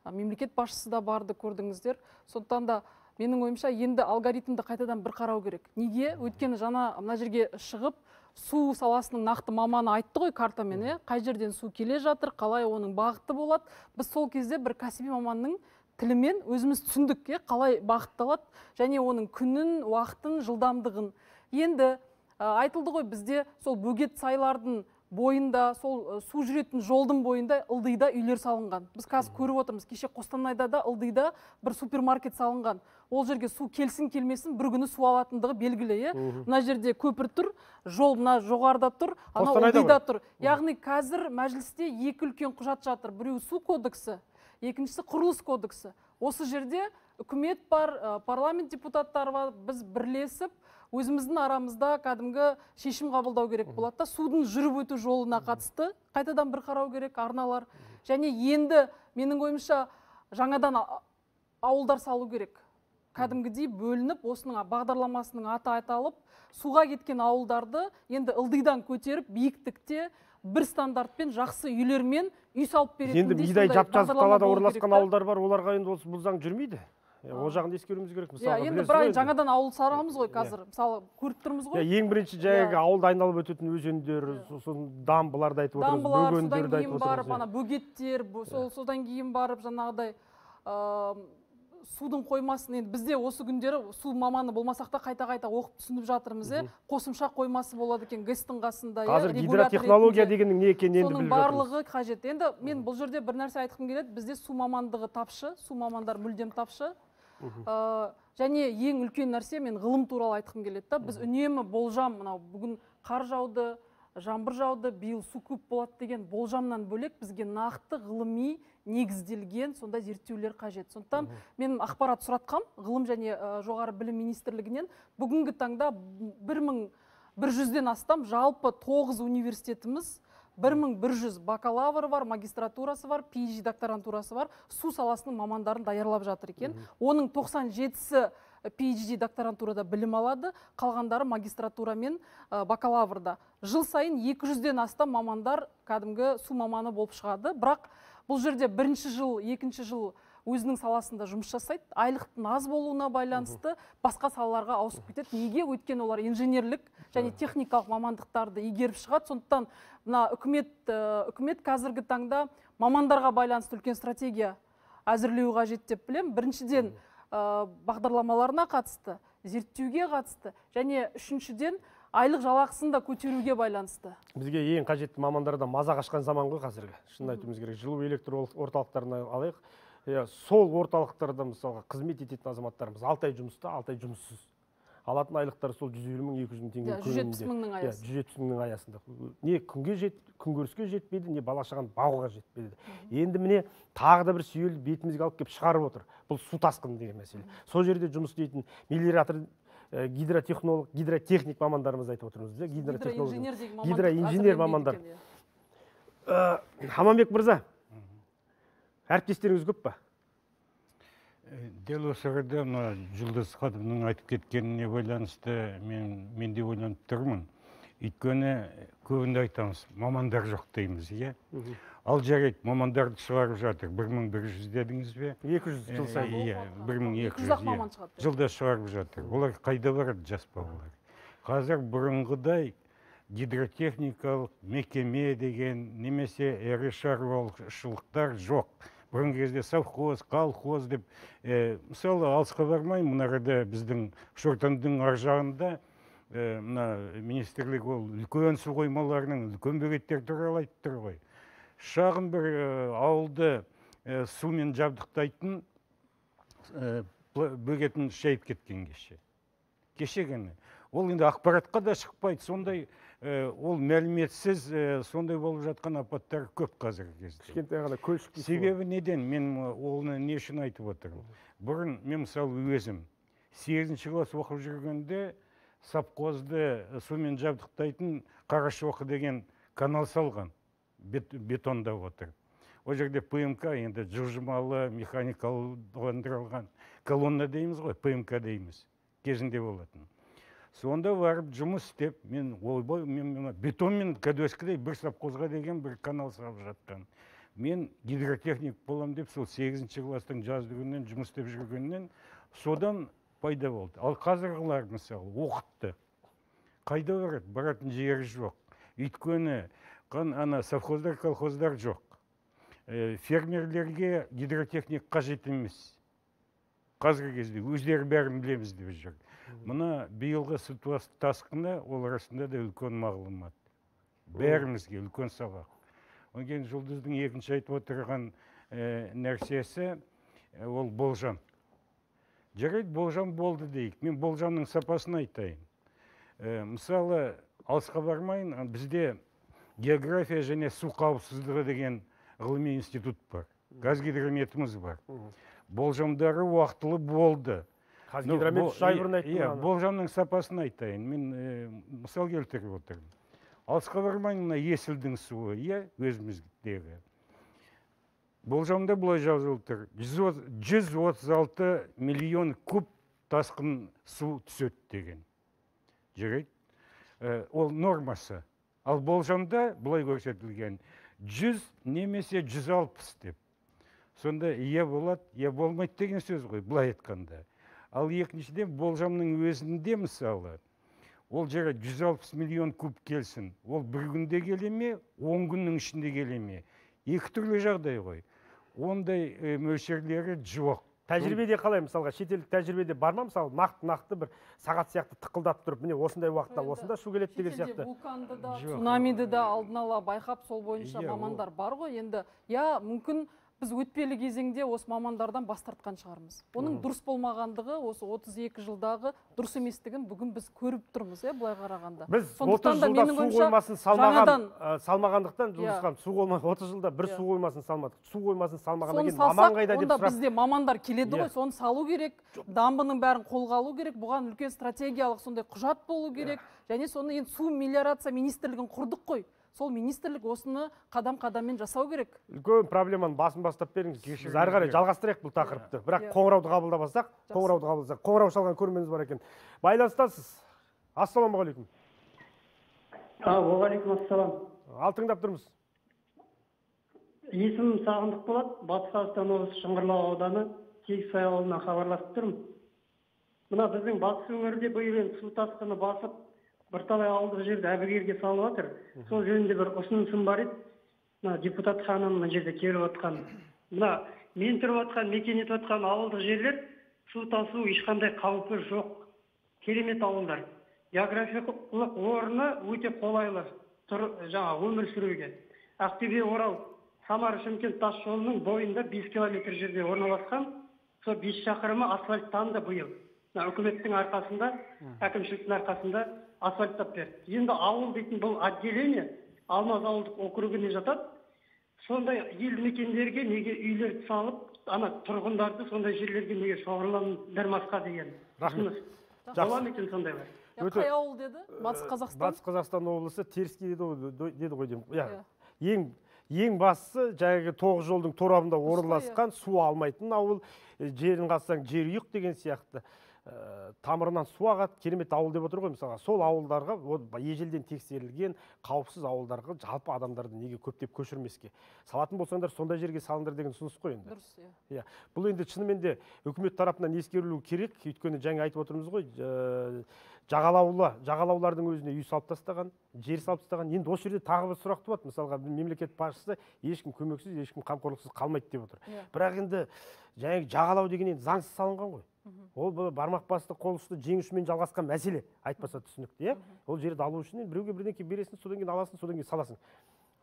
мемлекет басшысы да барды, көрдіңіздер. Сондықтан да менің ойымша енді алгоритмді қайтадан бір қарау керек. Неге? Өйткені жаңа мына жерге шығып су саласының нақты маманы айтты ғой картамен, қай жерден су келе жатыр, қалай оның бағыты болады. Біз сол кезде бір кәсіби маманның тілімен өзіміз түсіндік, қалай бағытталады және оның күнін, уақытын, жылдамдығын. Енді айтылды ғой, бізде сол бөгет сайлардың бойында, сол су жүретін жолдың бойында ылдида үйлер салынған. Біз қазір көріп отырмыз, кеше Қостанайда да ылдида бір супермаркет салынған. Ол жерге су келсін келмесін бір күні су алатындығы белгілі. Мына жерде көпір тұр, жол мына жоғарыда тұр, анау ылдида тұр. Яғни қазір мәжілісте екі үлкен құжат жатыр. Біреуі су кодексі, екіншісі құрылыс кодексі. Осы жерде үкімет бар, парламент депутаттары бар, біз бірлесіп өзіміздің арамызда кәдімгі шешім қабылдау керек болады да, судың жүріп өту жолына қатысты қайтадан бір қарау керек арналар. Және енді менің ойымша жаңадан ауылдар салу керек. Кәдімгідей бөлініп, осының бағдарламасының аты аталып, суға кеткен ауылдарды енді ылдидан көтеріп, биіктікте бір стандартпен жақсы үйлермен үй салып беретіндей. Енді мидай жап-жазық далада орналасқан ауылдар бар, оларға енді осы бұл заң жүрмейді. Ол жағын ескеруіміз керек. Мысалы, енді бір жаңадан ауыл саламыз ғой қазір. Мысалы, көріп тұрмыз ғой. Ең бірінші жаңағы ауылды айналып өтетін өзендер, сосын дамбыларды айтып отырмыз, бөгендерді айтып отырмыз. Содан кейін барып ана бөгеттер, содан кейін барып жаңағыдай судың қоймасын, енді бізде осы күндері су маманы болмасақ та қайта-қайта оқып түсініп жатырмыз, қосымша қоймасы болады екен ГЭС-тің қасында. Қазір гидротехнология дегеннің не екенін енді біліп жатырмыз. Соның барлығы қажет. Енді мен бұл жерде бір нәрсе айтқым келеді, бізде су мамандығы тапшы, су мамандар мүлдем тапшы. Және ең үлкен нәрсе, мен ғылым туралы айтқым келеді да, біз үнемі болжам, мынау бүгін қар жауды, жаңбыр жауды, биыл су көп болады деген болжамнан бөлек бізге нақты ғылыми негізделген сондай зерттеулер қажет. Сондықтан мен ақпарат сұратқам ғылым және жоғары білім министрлігінен, бүгінгі таңда 1100-ден астам жалпы 9 университетіміз, 1100 бакалавр бар, магистратурасы бар, PhD докторантурасы бар, су саласының мамандарын даярлап жатыр екен. Оның 97-сі PhD докторантурада білім алады, қалғандары магистратура мен бакалаврда. Жыл сайын 200-ден астам мамандар кәдімгі су маманы болып шығады. Бірақ бұл жерде бірінші жыл, екінші жыл өзінің саласында жұмыс жасайды. Айлықтың аз болуына байланысты басқа салаларға ауысып кетеді. Неге? Өйткені олар инженерлік және техникалық мамандықтарды игеріп шығады. Сондықтан мына үкімет қазіргі таңда мамандарға байланысты үлкен стратегия әзірлеу қажет деп білемін. Біріншіден, бағдарламаларына қатысты, зерттеуге қатысты, және үшіншіден айлық жалақысын да көтеруге байланысты. Бізге ең қажетті мамандардан маза қашқан заман ғой қазіргі. Шынын айтуымыз керек. Жылу электр орталықтарына алайық. Сол орталықтарда мысалға қызмет ететін азаматтарымыз 6 ай жұмыста, 6 ай жұмыссыз. Алатын айлықтары сол 150 мың, 200 мың теңге көлемінде. 170 мыңның аясында. 170 мыңның аясында. Не күнге күнкөріске жетпейді, не бала шағаны бағуға жетпейді. Енді міне тағы да бір сүйелді бетімізге алып келіп шығарып отыр. Бұл су тасқыны деген мәселе. Сол жерде жұмыс істейтін мелиоратор, гидротехнолог, гидротехник мамандарымыз айтып отырмыз. Гидротехнолог, гидроинженер мамандар. Аманбек мырза, әріптестеріңіз көп па? Дәл осы арада мына Жұлдыз ханымның айтып кеткеніне байланысты мен де ойланып тұрмын. Өйткені көбінде айтамыз, мамандар жоқ дейміз, иә? Ал жарайды, мамандарды шығарып жатыр. 1100 дедіңіз бе? 200 жыл сайын. Иә, 1200 жылда шығарып жатыр. Олар қайда барады, жас балалар? Қазір бұрынғыдай гидротехникалық мекеме деген немесе ірі шаруашылықтар жоқ. Бұрынғы кезде совхоз, колхоз деп, мысалы, алысқа бармай, мына арада біздің Шортандың ар жағында мына министрлік ол үлкен су қоймаларының үлкен бөгеттер туралы айтып тұр ғой. Шағын бір ауылды сумен жабдықтайтын бөгетін шайып кеткен кеше. Кеше ғана. Ол енді ақпаратқа да шықпайды, сондай ол мәліметсіз сондай болып жатқан апаттар көп қазіргі кезде. Кішкентай ғана көлшік. Себебі неден? Мен оны не үшін айтып отырмын? Бұрын мен мысалы өзім 8-ші класс оқып жүргенде совхозды сумен жабдықтайтын Қарашоқы деген канал салған, бетондап отырып. Ол жерде ПМК, енді жылжымалы механикаландырылған колонна дейміз ғой, ПМК дейміз, кезінде болатын. Сонда барып жұмыс істеп, мен ойбай, мен бетонмен кәдуескідей бір совхозға деген бір канал салып жатқан. Мен гидротехник болам деп сол 8-ші класстың жазды күнінен жұмыс істеп жүргеннен содан пайда болды. Ал қазіргілер мысалы оқытты. Қайда барады? Баратын жері жоқ. Өйткені ана совхоздар, колхоздар жоқ. Фермерлерге гидротехник қажет емес. Қазіргі кезде өздері бәрін білеміз деп жүр. Мына биылғы су тасқыны ол арасында да үлкен мағлұмат. Бәрімізге үлкен сабақ. Одан кейін Жұлдыздың екінші айтып отырған нәрсесі ол болжам. Жарайды, болжам болды дейік. Мен болжамның сапасын айтайын. Мысалы, алысқа бармайын, бізде география және су қауіпсіздігі деген ғылыми институт бар. Қазгидрометіміз бар. Болжамдары уақытылы болды. Қазгидромет 3 ай бұрын айтты. Иә, болжамның сапасын айтайын. Мен мысал келтіріп отырмын. Алысқа бармайын, мына Есілдің суы, иә, өзіміздегі. Болжамда былай жазылып тұр. 136 миллион куб тасқын су түседі деген. Жарайды. Ол нормасы. Ал болжамда былай көрсетілген 100 немесе 160 деп. Сонда я болады, я болмайды деген сөз ғой, былай айтқанда. Ал екіншіден, болжамның өзінде мысалы, ол жері 160 миллион куб келсін, ол бір күнде келе ме, 10 күннің ішінде келе ме? Екі түрлі жағдай ғой. Ондай мөлшерлері жоқ. Тәжірибеде қалай, мысалға, шетелдік тәжірибеде бар ма, мысалы, нақты бір сағат сияқты тықылдап тұрып, міне осындай уақытта осында су келеді деген сияқты. Вулканды да, цунамиді да алдын ала байқап, сол бойынша мамандар бар ғой. Енді, я мүмкін біз өтпелі кезеңде осы мамандардан бас тартқан шығармыз. Оның дұрыс болмағандығы, осы 32 жылдағы дұрыс еместігін бүгін біз көріп тұрмыз, былай қарағанда. Біз 30 жылда су қоймасын салмағандықтан, Жұлдыз ханым, су қоймасын 30 жылда бір су қоймасын салмадық. Су қоймасын салмағаннан кейін маман қайда деп сұрақ. Бізде мамандар келеді ғой, соны салу керек, дамбының бәрін қолға алу керек, бұған үлкен стратегиялық сондай құжат болу керек. Және соны енді су мелиорация министрлігін құрдық қой. Сол министрлік осыны қадам-қадаммен жасау керек. Үлкен проблеманың басын бастап беріңіз. Біз әрі қарай жалғастырайық бұл тақырыпты. Бірақ қоңырауды қабылдамасақ, қоңырауды қабылдасақ. Қоңырау шалған көрерменіміз бар екен. Байланыстасыз. Ассалаумағалейкум. Уағалейкум ассалам. Ал тыңдап тұрмыз. Есімім Сағындық болады. Батыс Қазақстан облысы Шыңғырлау ауданы Тегісай ауылынан хабарласып тұрмын. Мына біздің батыс өңірде биыл енді су тасқыны басып, бірталай ауылдық жерді әбігерге салып жатыр. Сол жөнінде бір ұсынысым бар еді. Мына депутат ханым мына жерде келіп отқан. Мына мен тұрып жатқан, мекен етіп жатқан ауылдық жерлер су тасу ешқандай қаупі жоқ. Керемет ауылдар. Географиялық орны өте қолайлы жаңа өмір сүруге. Ақтөбе, Орал, Самара, Шымкент тас жолының бойында 5 километр жерде орналасқан. Сол 5 шақырымы асфальттанды биыл. Мына үкіметтің арқасында, әкімшіліктің арқасында асфальттап берді. Енді ауыл дейтін бұл отделение Алмаз ауылдық округіне жатады. Сондай елді мекендерге неге үйлерді салып, ана тұрғындарды сондай жерлерге неге шоғырландырмасқа деген. Рахмет. Бола ма екен сондайлар? Қай ауыл деді? Батыс Қазақстан? Батыс Қазақстан облысы Теріскей деді ғой деймін. Ең бастысы жаңағы 9 жолдың торабында орналасқан, су алмайтын ауыл, жерін қазсаң жер ұйық деген сияқты. Тамырынан су ағады, керемет ауыл деп отыр ғой мысалға. Сол ауылдарға, ежелден тексерілген қауіпсіз ауылдарға жалпы адамдарды неге көптеп көшірмеске? Салатын болсаңдар сондай жерге салыңдар деген ұсыныс қой енді. Дұрыс, иә. Бұл енді шынымен де үкімет тарапынан ескерілу керек. Өйткені жаңа айтып отырмыз ғой, жағалаулардың өзіне үй салып тастаған, жер салып тастаған. Енді осы жерде тағы бір сұрақ туады. Мысалға, мемлекет басшысы ешкім көмексіз, ешкім қамқорлықсыз қалмайды деп отыр. Бірақ енді жаңағы жағалау деген енді заңсыз салынған ғой. Ол бармақ басты, қол ұшты, жең ұшымен жалғасқан мәселе, айтпаса түсінікті, иә? Ол жерді алу үшін біреуге бірдеңе бересің, содан кейін аласың, содан кейін саласың.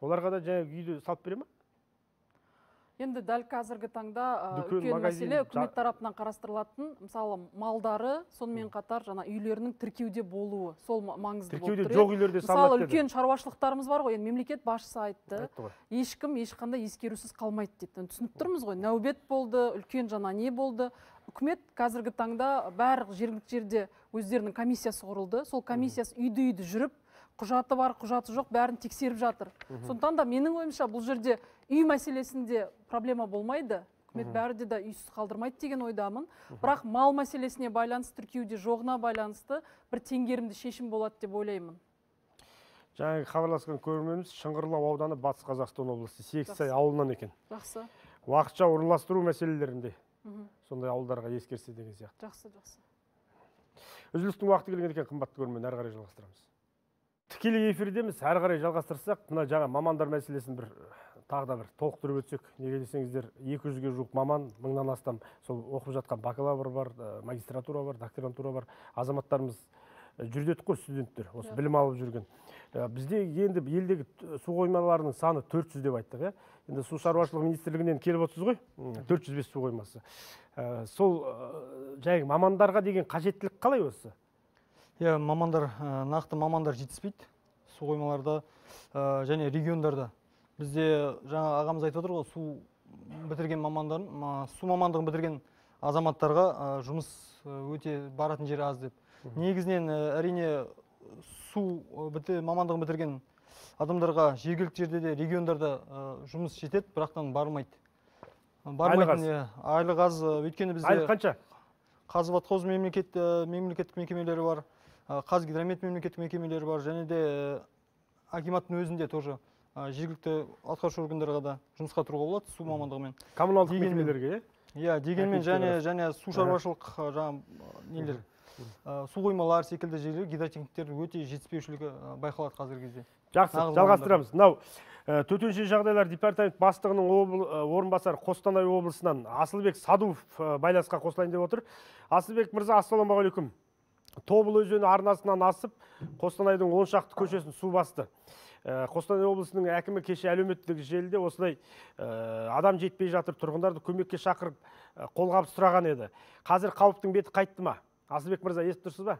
Оларға да жаңағы үйді салып бере ма? Енді дәл қазіргі таңда үлкен мәселе үкімет тарапынан қарастырылатын, мысалы, малдары, сонымен қатар жаңа үйлерінің тіркеуде болуы, сол маңызды болып тұр. Тіркеуде жоқ үйлерде салынады. Мысалы, үлкен шаруашылықтарымыз бар ғой, енді мемлекет басшысы айтты, ешкім ешқандай ескерусіз қалмайды дейді. Түсініп тұрмыз ғой, нәубет болды, үлкен жаңа не болды. Үкімет қазіргі таңда барлық жергілікті жерде өздерінің комиссиясы құрылды. Сол комиссиясы үйді-үйді жүріп, құжаты бар, құжаты жоқ, бәрін тексеріп жатыр. Сондықтан да менің ойымша бұл жерде үй мәселесінде проблема болмайды. Үкімет бәрі де үйсіз қалдырмайды деген ойдамын. Бірақ мал мәселесіне байланысты, тіркеуде жоғына байланысты бір теңгерімді шешім болады деп ойлаймын. Жаңағы хабарласқан көрерменіміз Шыңғырлау ауданы Батыс Қазақстан облысы Сегізсай ауылынан екен. Жақсы. Уақытша орналастыру мәселелерінде сондай ауылдарға ескерсе деген сияқты. Жақсы, жақсы. Үзілістің уақыты келген екен, қымбатты көрермен, әрі қарай жалғастырамыз. Тікелей эфирдеміз, әрі қарай жалғастырсақ, мына жаңа мамандар мәселесін бір тағы да бір толықтырып өтсек. Неге десеңіздер, 200-ге жуық маман, 1000-нан астам сол оқып жатқан бакалавр бар, магистратура бар, докторантура бар азаматтарымыз жүрдетік қой, студенттер, осы білім алып жүрген. Бізде енді елдегі су қоймаларының саны 400 деп айттық, иә. Енді су шаруашылығы министрлігінен келіп отырсыз ғой, 405 су қоймасы. Сол жаңағы мамандарға деген қажеттілік қалай осы? Иә, мамандар, нақты мамандар жетіспейді су қоймаларда және региондарда. Бізде жаңа ағамыз айтып отыр ғой, су бітірген мамандар, су мамандығын бітірген азаматтарға жұмыс өте баратын жері аз деп. Негізінен әрине су мамандығын бітірген адамдарға жергілікті жерде де региондарда жұмыс жетеді, бірақтан бармайды. Бармайтын, айлық аз, өйткені бізде айлық қанша? Қазводхоз мемлекеттік мекемелері бар, Қазгидромет мемлекеттік мекемелері бар, және де акиматтың өзінде тоже жергілікті атқарушы органдарға да жұмысқа тұруға болады су мамандығымен. Коммуналдық мекемелерге, иә? Дегенмен және су шаруашылық жаңа нелер, су қоймалар секілді жерлер гидротехниктердің өте жетіспеушілігі байқалады қазіргі кезде. Жақсы, жалғастырамыз. Мынау төтенше жағдайлар департамент бастығының орынбасары Қостанай облысынан Асылбек Садуов байланысқа қосылайын деп отыр. Асылбек мырза, ассалаумағалейкум. Тобыл өзені арнасынан асып, Қостанайдың 10 шақты көшесін су басты. Қостанай облысының әкімі кеше әлеуметтік желіде осылай адам жетпей жатыр, тұрғындарды көмекке шақырып, қолғабыс сұраған еді. Қазір қауіптің беті қайтты ма? Асылбек мырза, естіп тұрсыз ба?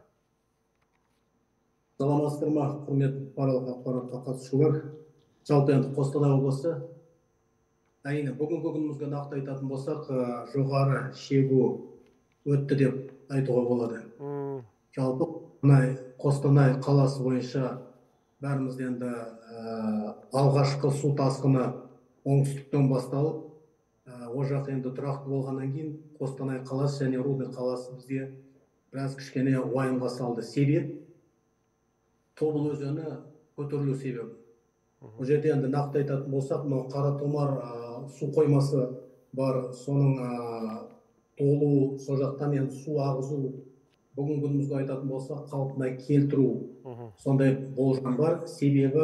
Саламатсыздар ма, құрметті барлық ақпаратқа қатысушылар. Жалпы енді Қостанай облысы, әрине бүгінгі күнімізге нақты айтатын болсақ, жоғары шегу өтті деп айтуға болады. Жалпы Қостанай қаласы бойынша бәріміз енді алғашқы су тасқыны оңтүстіктен басталып, ол жақ енді тұрақты болғаннан кейін Қостанай қаласы және Рудный қаласы бізге біраз кішкене уайымға салды. Себеп Тобыл өзені көтерілу себебі. Бұл жерде енді нақты айтатын болсақ, мынау Қаратомар су қоймасы бар, соның толу, сол жақтан енді су ағызу, бүгінгі күнімізге айтатын болсақ, қалпына келтіру сондай болжам бар. Себебі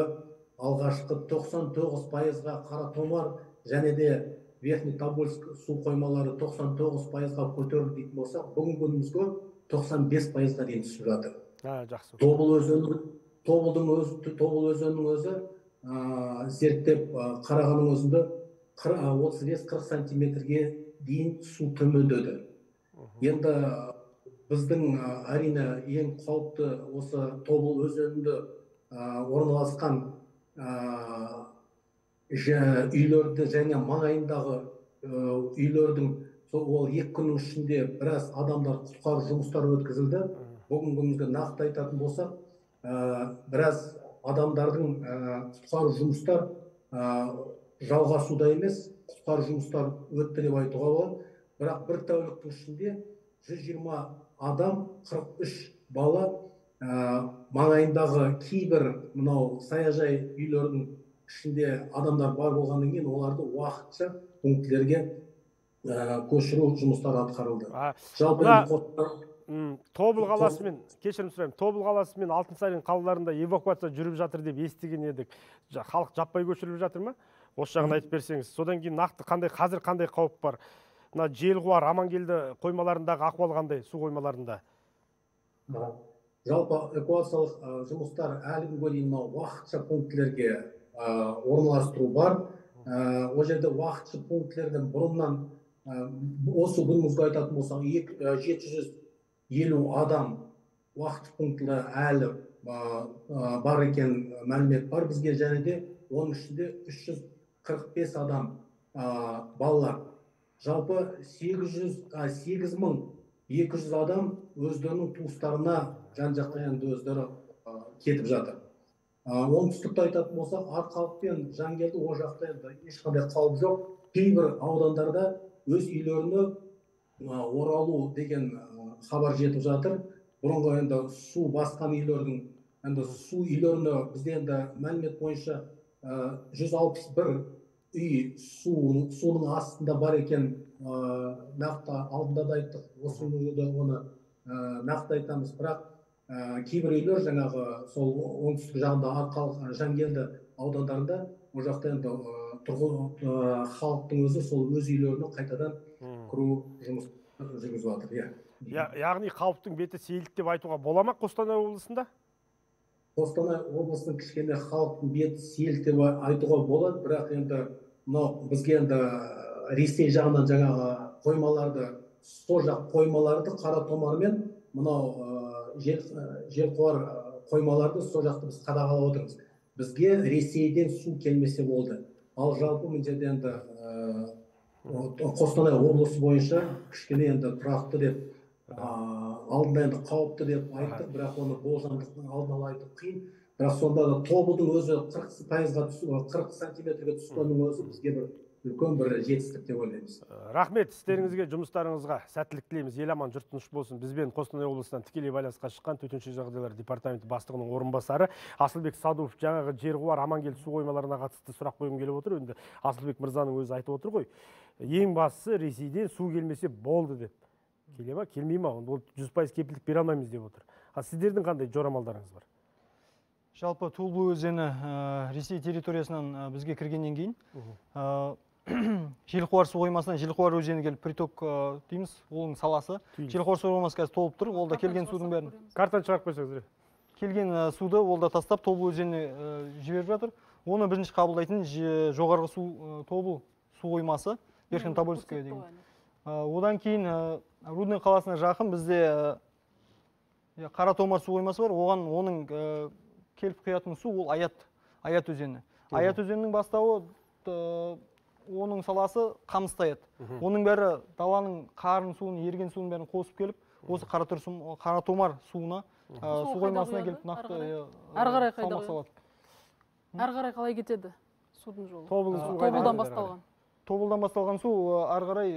алғашқы 99%-ға Қаратомар және де Верхний Тобольск су қоймалары 99%-ға көтерілді дейтін болсақ, бүгінгі күнімізге 95%-ға дейін түсіп жатыр. Жақсы. Тобыл өзенінің өзі зерттеп қарағанның өзінде 35-40 сантиметрге дейін су төмендеді. Енді біздің әрине ең қауіпті осы Тобыл өзенінде орналасқан үйлерді және маңайындағы үйлердің ол 2 күннің ішінде біраз адамдар құтқару жұмыстары өткізілді. Бүгінгі күнімізге нақты айтатын болсақ, біраз адамдардың құтқару жұмыстар жалғасуда емес, құтқару жұмыстар өтті деп айтуға болады. Бірақ бір тәуліктің ішінде 120 адам, 43 бала маңайындағы кейбір мынау саяжай үйлердің ішінде адамдар бар болғаннан кейін оларды уақытша пунктілерге көшіру жұмыстары атқарылды. Жалпы Тобыл қаласы мен, кешірім сұраймын, Тобыл қаласы мен Алтынсарин қалаларында эвакуация жүріп жатыр деп естіген едік. Халық жаппай көшіріліп жатыр ма? Осы жағын айтып берсеңіз. Содан кейін нақты қандай, қазір қандай қауіп бар? Мына Желқуар, Амангелді қоймаларындағы ахуал қандай, су қоймаларында? Жалпы эвакуациялық жұмыстар әлі күнге дейін мынау уақытша пунктілерге орналастыру бар. Ол жерде уақытша пунктілерден бұрыннан осы күнімізге айтатын болсақ, 750 адам уақытша пунктілер әлі бар екен мәлімет бар бізге, және де оның ішінде 345 адам балалар. Жалпы 8200 адам өздерінің туыстарына жан-жақта енді өздері кетіп жатыр. Оңтүстікті айтатын болсақ, Арқалық пен Жангелді ол жақта енді ешқандай қауіп жоқ. Кейбір аудандарда өз үйлеріне оралу деген хабар жетіп жатыр. Бұрынғы енді су басқан үйлердің, енді су үйлеріне бізде енді мәлімет бойынша 161 үй суның астында бар екен, нақты алдында да айттық, осы өңірде оны нақты айтамыз. Бірақ кейбір үйлер жаңағы сол оңтүстік жағында Арқалық, Жангелді аудандарында ол жақта енді халықтың өзі сол өз үйлеріне қайтадан кіру жұмыс жүргізіп жатыр. Яғни қауіптің беті сейілді деп айтуға бола ма Қостанай облысында? Қостанай облысының кішкене халықтың беті сейілді деп айтуға болады, бірақ енді мынау бізге енді Ресей жағынан жаңағы қоймаларды, сол жақ қоймаларды Қаратомармен мынау Желқуар қоймаларды сол жақты біз қадағалап отырмыз. Бізге Ресейден су келмесе болды. Ал жалпы мына жерде енді Қостанай облысы бойынша кішкене енді тұрақты деп, алдында енді қауіпті деп айттық, бірақ оны болжамдықтың алдын ала айту қиын. Бірақ сонда да Тобылдың өзі 40 сантиметрге түскеннің өзі бізге бір үлкен бір жетістік деп ойлаймыз. Рахмет, істеріңізге, жұмыстарыңызға сәттілік тілейміз. Ел аман, жұрт тыныш болсын. Бізбен Қостанай облысынан тікелей байланысқа шыққан төтенше жағдайлар департаменті бастығының орынбасары Асылбек Садуов. Жаңағы Жерқуар, Амангелді су қоймаларына қатысты сұрақ қойғым келіп отыр. Енді Асылбек мырзаның өзі айтып отыр ғой, ең бастысы Ресейден су келмесе болды деп. Келе ма, келмей ма? Ол 100% кепілдік бере алмаймыз деп отыр. Ал сіздердің қандай жорамалдарыңыз бар? Жалпы Тобыл өзені Ресей территориясынан бізге кіргеннен кейін Желқуар су қоймасынан Желқуар өзені келіп, приток дейміз, оның саласы. Желқуар су қоймасы қазір толып тұр, ол да келген судың бәрін. Картаны шығарып қойсаңыз. Келген суды ол да тастап Тобыл өзеніне жіберіп жатыр. Оны бірінші қабылдайтын жоғарғы су Тобыл су қоймасы, Верхнетобольская деген. Одан кейін Рудный қаласына жақын бізде Қаратомар су қоймасы бар. Оған оның келіп құятын су ол Аят өзені. Аят өзенінің бастауы, оның саласы Қамысты Аят. Оның бәрі даланың қарын суын, ерген суын бәрін қосып келіп, осы Қаратомар суына, су қоймасына келіп нақты салмақ салады. Әрі қарай қалай кетеді судың жолы? Тобылдан басталған. Тобылдан басталған су әрі қарай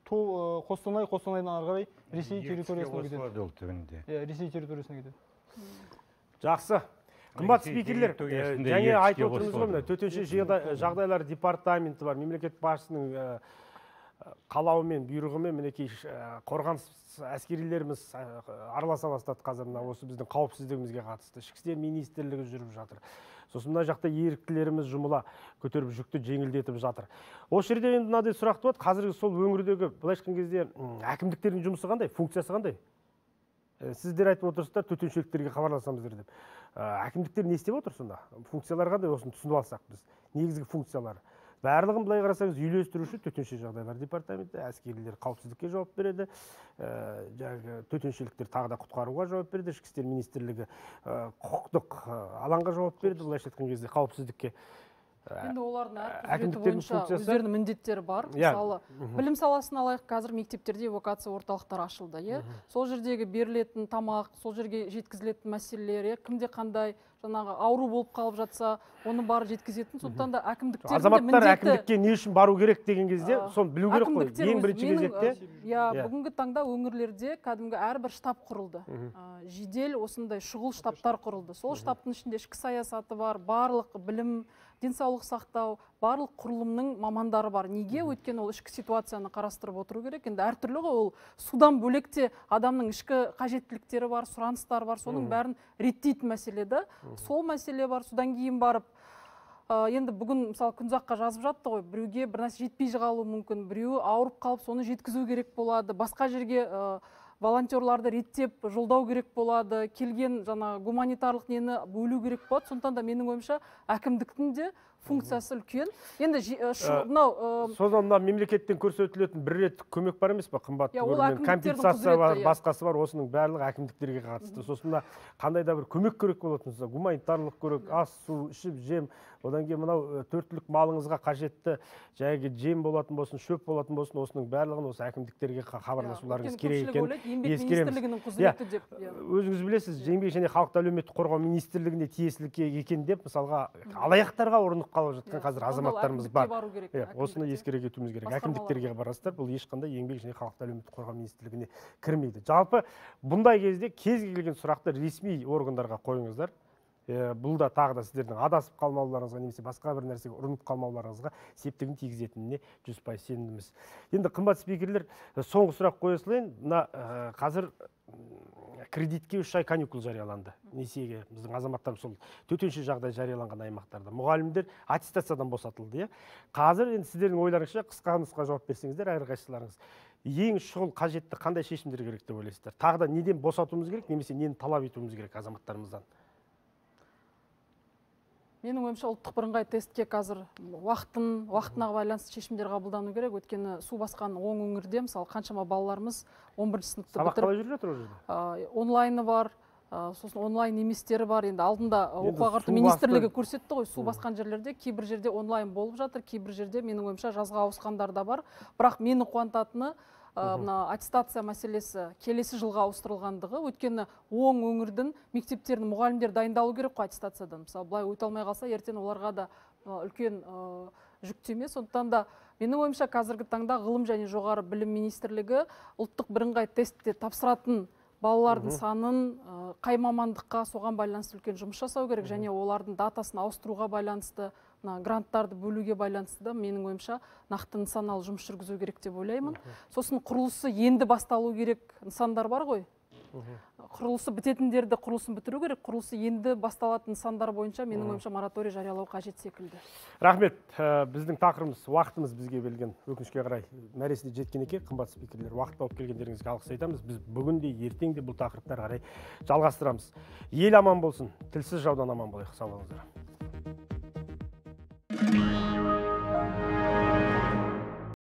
Қостанай, Қостанайдан әрі қарай Ресей территориясына кетеді. Ресей территориясына кетеді. Жақсы. Қымбат спикерлер, және айтып отырмыз ғой, мына төтенше жағдайлар департаменті бар, мемлекет басшысының қалауымен, бұйрығымен мінекей қорғаныс әскерилеріміз араласа бастады қазір мына осы біздің қауіпсіздігімізге қатысты. Ішкі істер министрлігі жүріп жатыр. Сосын мына жақта еріктілеріміз жұмыла көтеріп жүкті жеңілдетіп жатыр. Осы жерде енді мынадай сұрақ туады, қазіргі сол өңірдегі былайша айтқан кезде әкімдіктердің жұмысы қандай, функциясы қандай? Сіздер айтып отырсыздар, төтеншеліктерге хабарласамыздар деп. Әкімдіктер не істеп отыр сонда? Функциялар қандай, осыны түсініп алсақ біз. Негізгі функциялары. Барлығын былай қарасаңыз, үйлестіруші төтенше жағдайлар департаменті, әскерилер қауіпсіздікке жауап береді, төтеншеліктер тағы да құтқаруға жауап береді, ішкі істер министрлігі құқықтық алаңға жауап береді, былайша айтқан кезде қауіпсіздікке. Енді олардың әр қызметі бойынша өздерінің міндеттері бар. Мысалы, білім саласын алайық, қазір мектептерде эвакуация орталықтары ашылды. Сол жердегі берілетін тамақ, сол жерге жеткізілетін мәселелер, кімде қандай жаңағы ауру болып қалып жатса, оны барып жеткізетін. Сондықтан да әкімдіктердің де азаматтар міндеті. Әкімдікке не үшін бару керек деген кезде соны білу керек қой. Ең бірінші кезекте. Бүгінгі таңда өңірлерде кәдімгі әрбір штаб құрылды. Жедел осындай шұғыл штабтар құрылды. Сол штабтың ішінде ішкі саясаты бар, барлық білім, денсаулық сақтау, барлық құрылымның мамандары бар. Неге? Өйткені ол ішкі ситуацияны қарастырып отыру керек. Енді әртүрлі ғой, ол судан бөлек те адамның ішкі қажеттіліктері бар, сұраныстары бар, соның бәрін реттейтін мәселе да. Сол мәселе бар, содан кейін барып, енді бүгін мысалы Күнзаққа жазып жатты ғой, біреуге бір нәрсе жетпей қалуы мүмкін, біреуі ауырып қалып, соны жеткізу керек болады, басқа жерге волонтерларды реттеп жолдау керек болады, келген жаңа гуманитарлық нені бөлу керек болады. Сондықтан да менің ойымша әкімдіктің де функциясы үлкен. Енді мынау содан мына мемлекеттен көрсетілетін бір реттік көмек бар емес пе, қымбат көрінген компенсация бар, басқасы бар, осының барлығы әкімдіктерге қатысты. Сосын мына қандай да бір көмек керек болатын болса, гуманитарлық керек, ас, су, ішіп жем, одан кейін мынау төрт түлік малыңызға қажетті жаңағы жем болатын болсын, шөп болатын болсын, осының барлығын осы әкімдіктерге хабарласуларыңыз керек екенін ескереміз. Өзіңіз білесіз, Еңбек және халықты әлеуметтік қорғау министрлігіне тиесілі екен деп, мысалға алаяқтарға ұрынып қалып жатқан қазір азаматтарымыз бар. Осыны ескере кетуіміз керек. Әкімдіктерге барасыздар, бұл ешқандай Еңбек және халықты әлеуметтік қорғау министрлігіне кірмейді. Жалпы бұндай кезде кез келген сұрақты ресми органдарға қойыңыздар. Бұл да тағы да сіздердің адасып қалмауларыңызға немесе басқа бір нәрсеге ұрынып қалмауларыңызға септігін тигізетініне 100% сенімдіміз. Енді қымбат спикерлер, соңғы сұрақ қоя салайын. Мына қазір кредитке 3 ай каникул жарияланды. Несиеге біздің азаматтарымыз сол төтенше жағдай жарияланған аймақтарда. Мұғалімдер аттестациядан босатылды. Қазір енді сіздердің ойларыңызша қысқа нұсқа жауап берсеңіздер, әрқайсыларыңыз ең шұғыл қажетті қандай шешімдер керек деп ойлайсыздар? Тағы да неден босатуымыз керек немесе нені талап етуіміз керек азаматтарымыздан? Менің ойымша ұлттық бірыңғай тестке қазір уақытына байланысты шешімдер қабылдану керек. Өйткені су басқан оң өңірде, мысалы, қаншама балаларымыз 11 сыныпты бітіріп, сабақ қалай жүріп жатыр ол жерде? Онлайны бар, сосын онлайн еместері бар. Енді алдында оқу ағарту министрлігі көрсетті ғой, су басқан жерлерде кейбір жерде онлайн болып жатыр, кейбір жерде менің ойымша жазға ауысқандар да бар. Бірақ мені қуантатыны мына аттестация мәселесі келесі жылға ауыстырылғандығы. Өйткені оң өңірдің мектептерінің мұғалімдері дайындалу керек қой аттестациядан. Мысалы, былай өте алмай қалса, ертең оларға да үлкен жүктеме. Сондықтан да менің ойымша қазіргі таңда Ғылым және жоғары білім министрлігі ұлттық бірыңғай тестте тапсыратын балалардың санын, қай мамандыққа, соған байланысты үлкен жұмыс жасау керек, және олардың датасын ауыстыруға байланысты, мына гранттарды бөлуге байланысты да менің ойымша нақты нысаналы жұмыс жүргізу керек деп ойлаймын. Сосын құрылысы енді басталу керек нысандар бар ғой. Құрылысы бітетіндерді құрылысын бітіру керек, құрылысы енді басталатын нысандар бойынша менің ойымша мораторий жариялау қажет секілді. Рахмет. Біздің тақырыбымыз, уақытымыз бізге берілген, өкінішке қарай, мәресіне жеткен екен. Қымбат спикерлер, уақыт тауып келгендеріңізге алғыс айтамыз. Біз бүгін де, ертең де бұл тақырыпты ары қарай жалғастырамыз. Ел аман болсын, тілсіз жаудан аман болайық. Сау болыңыздар.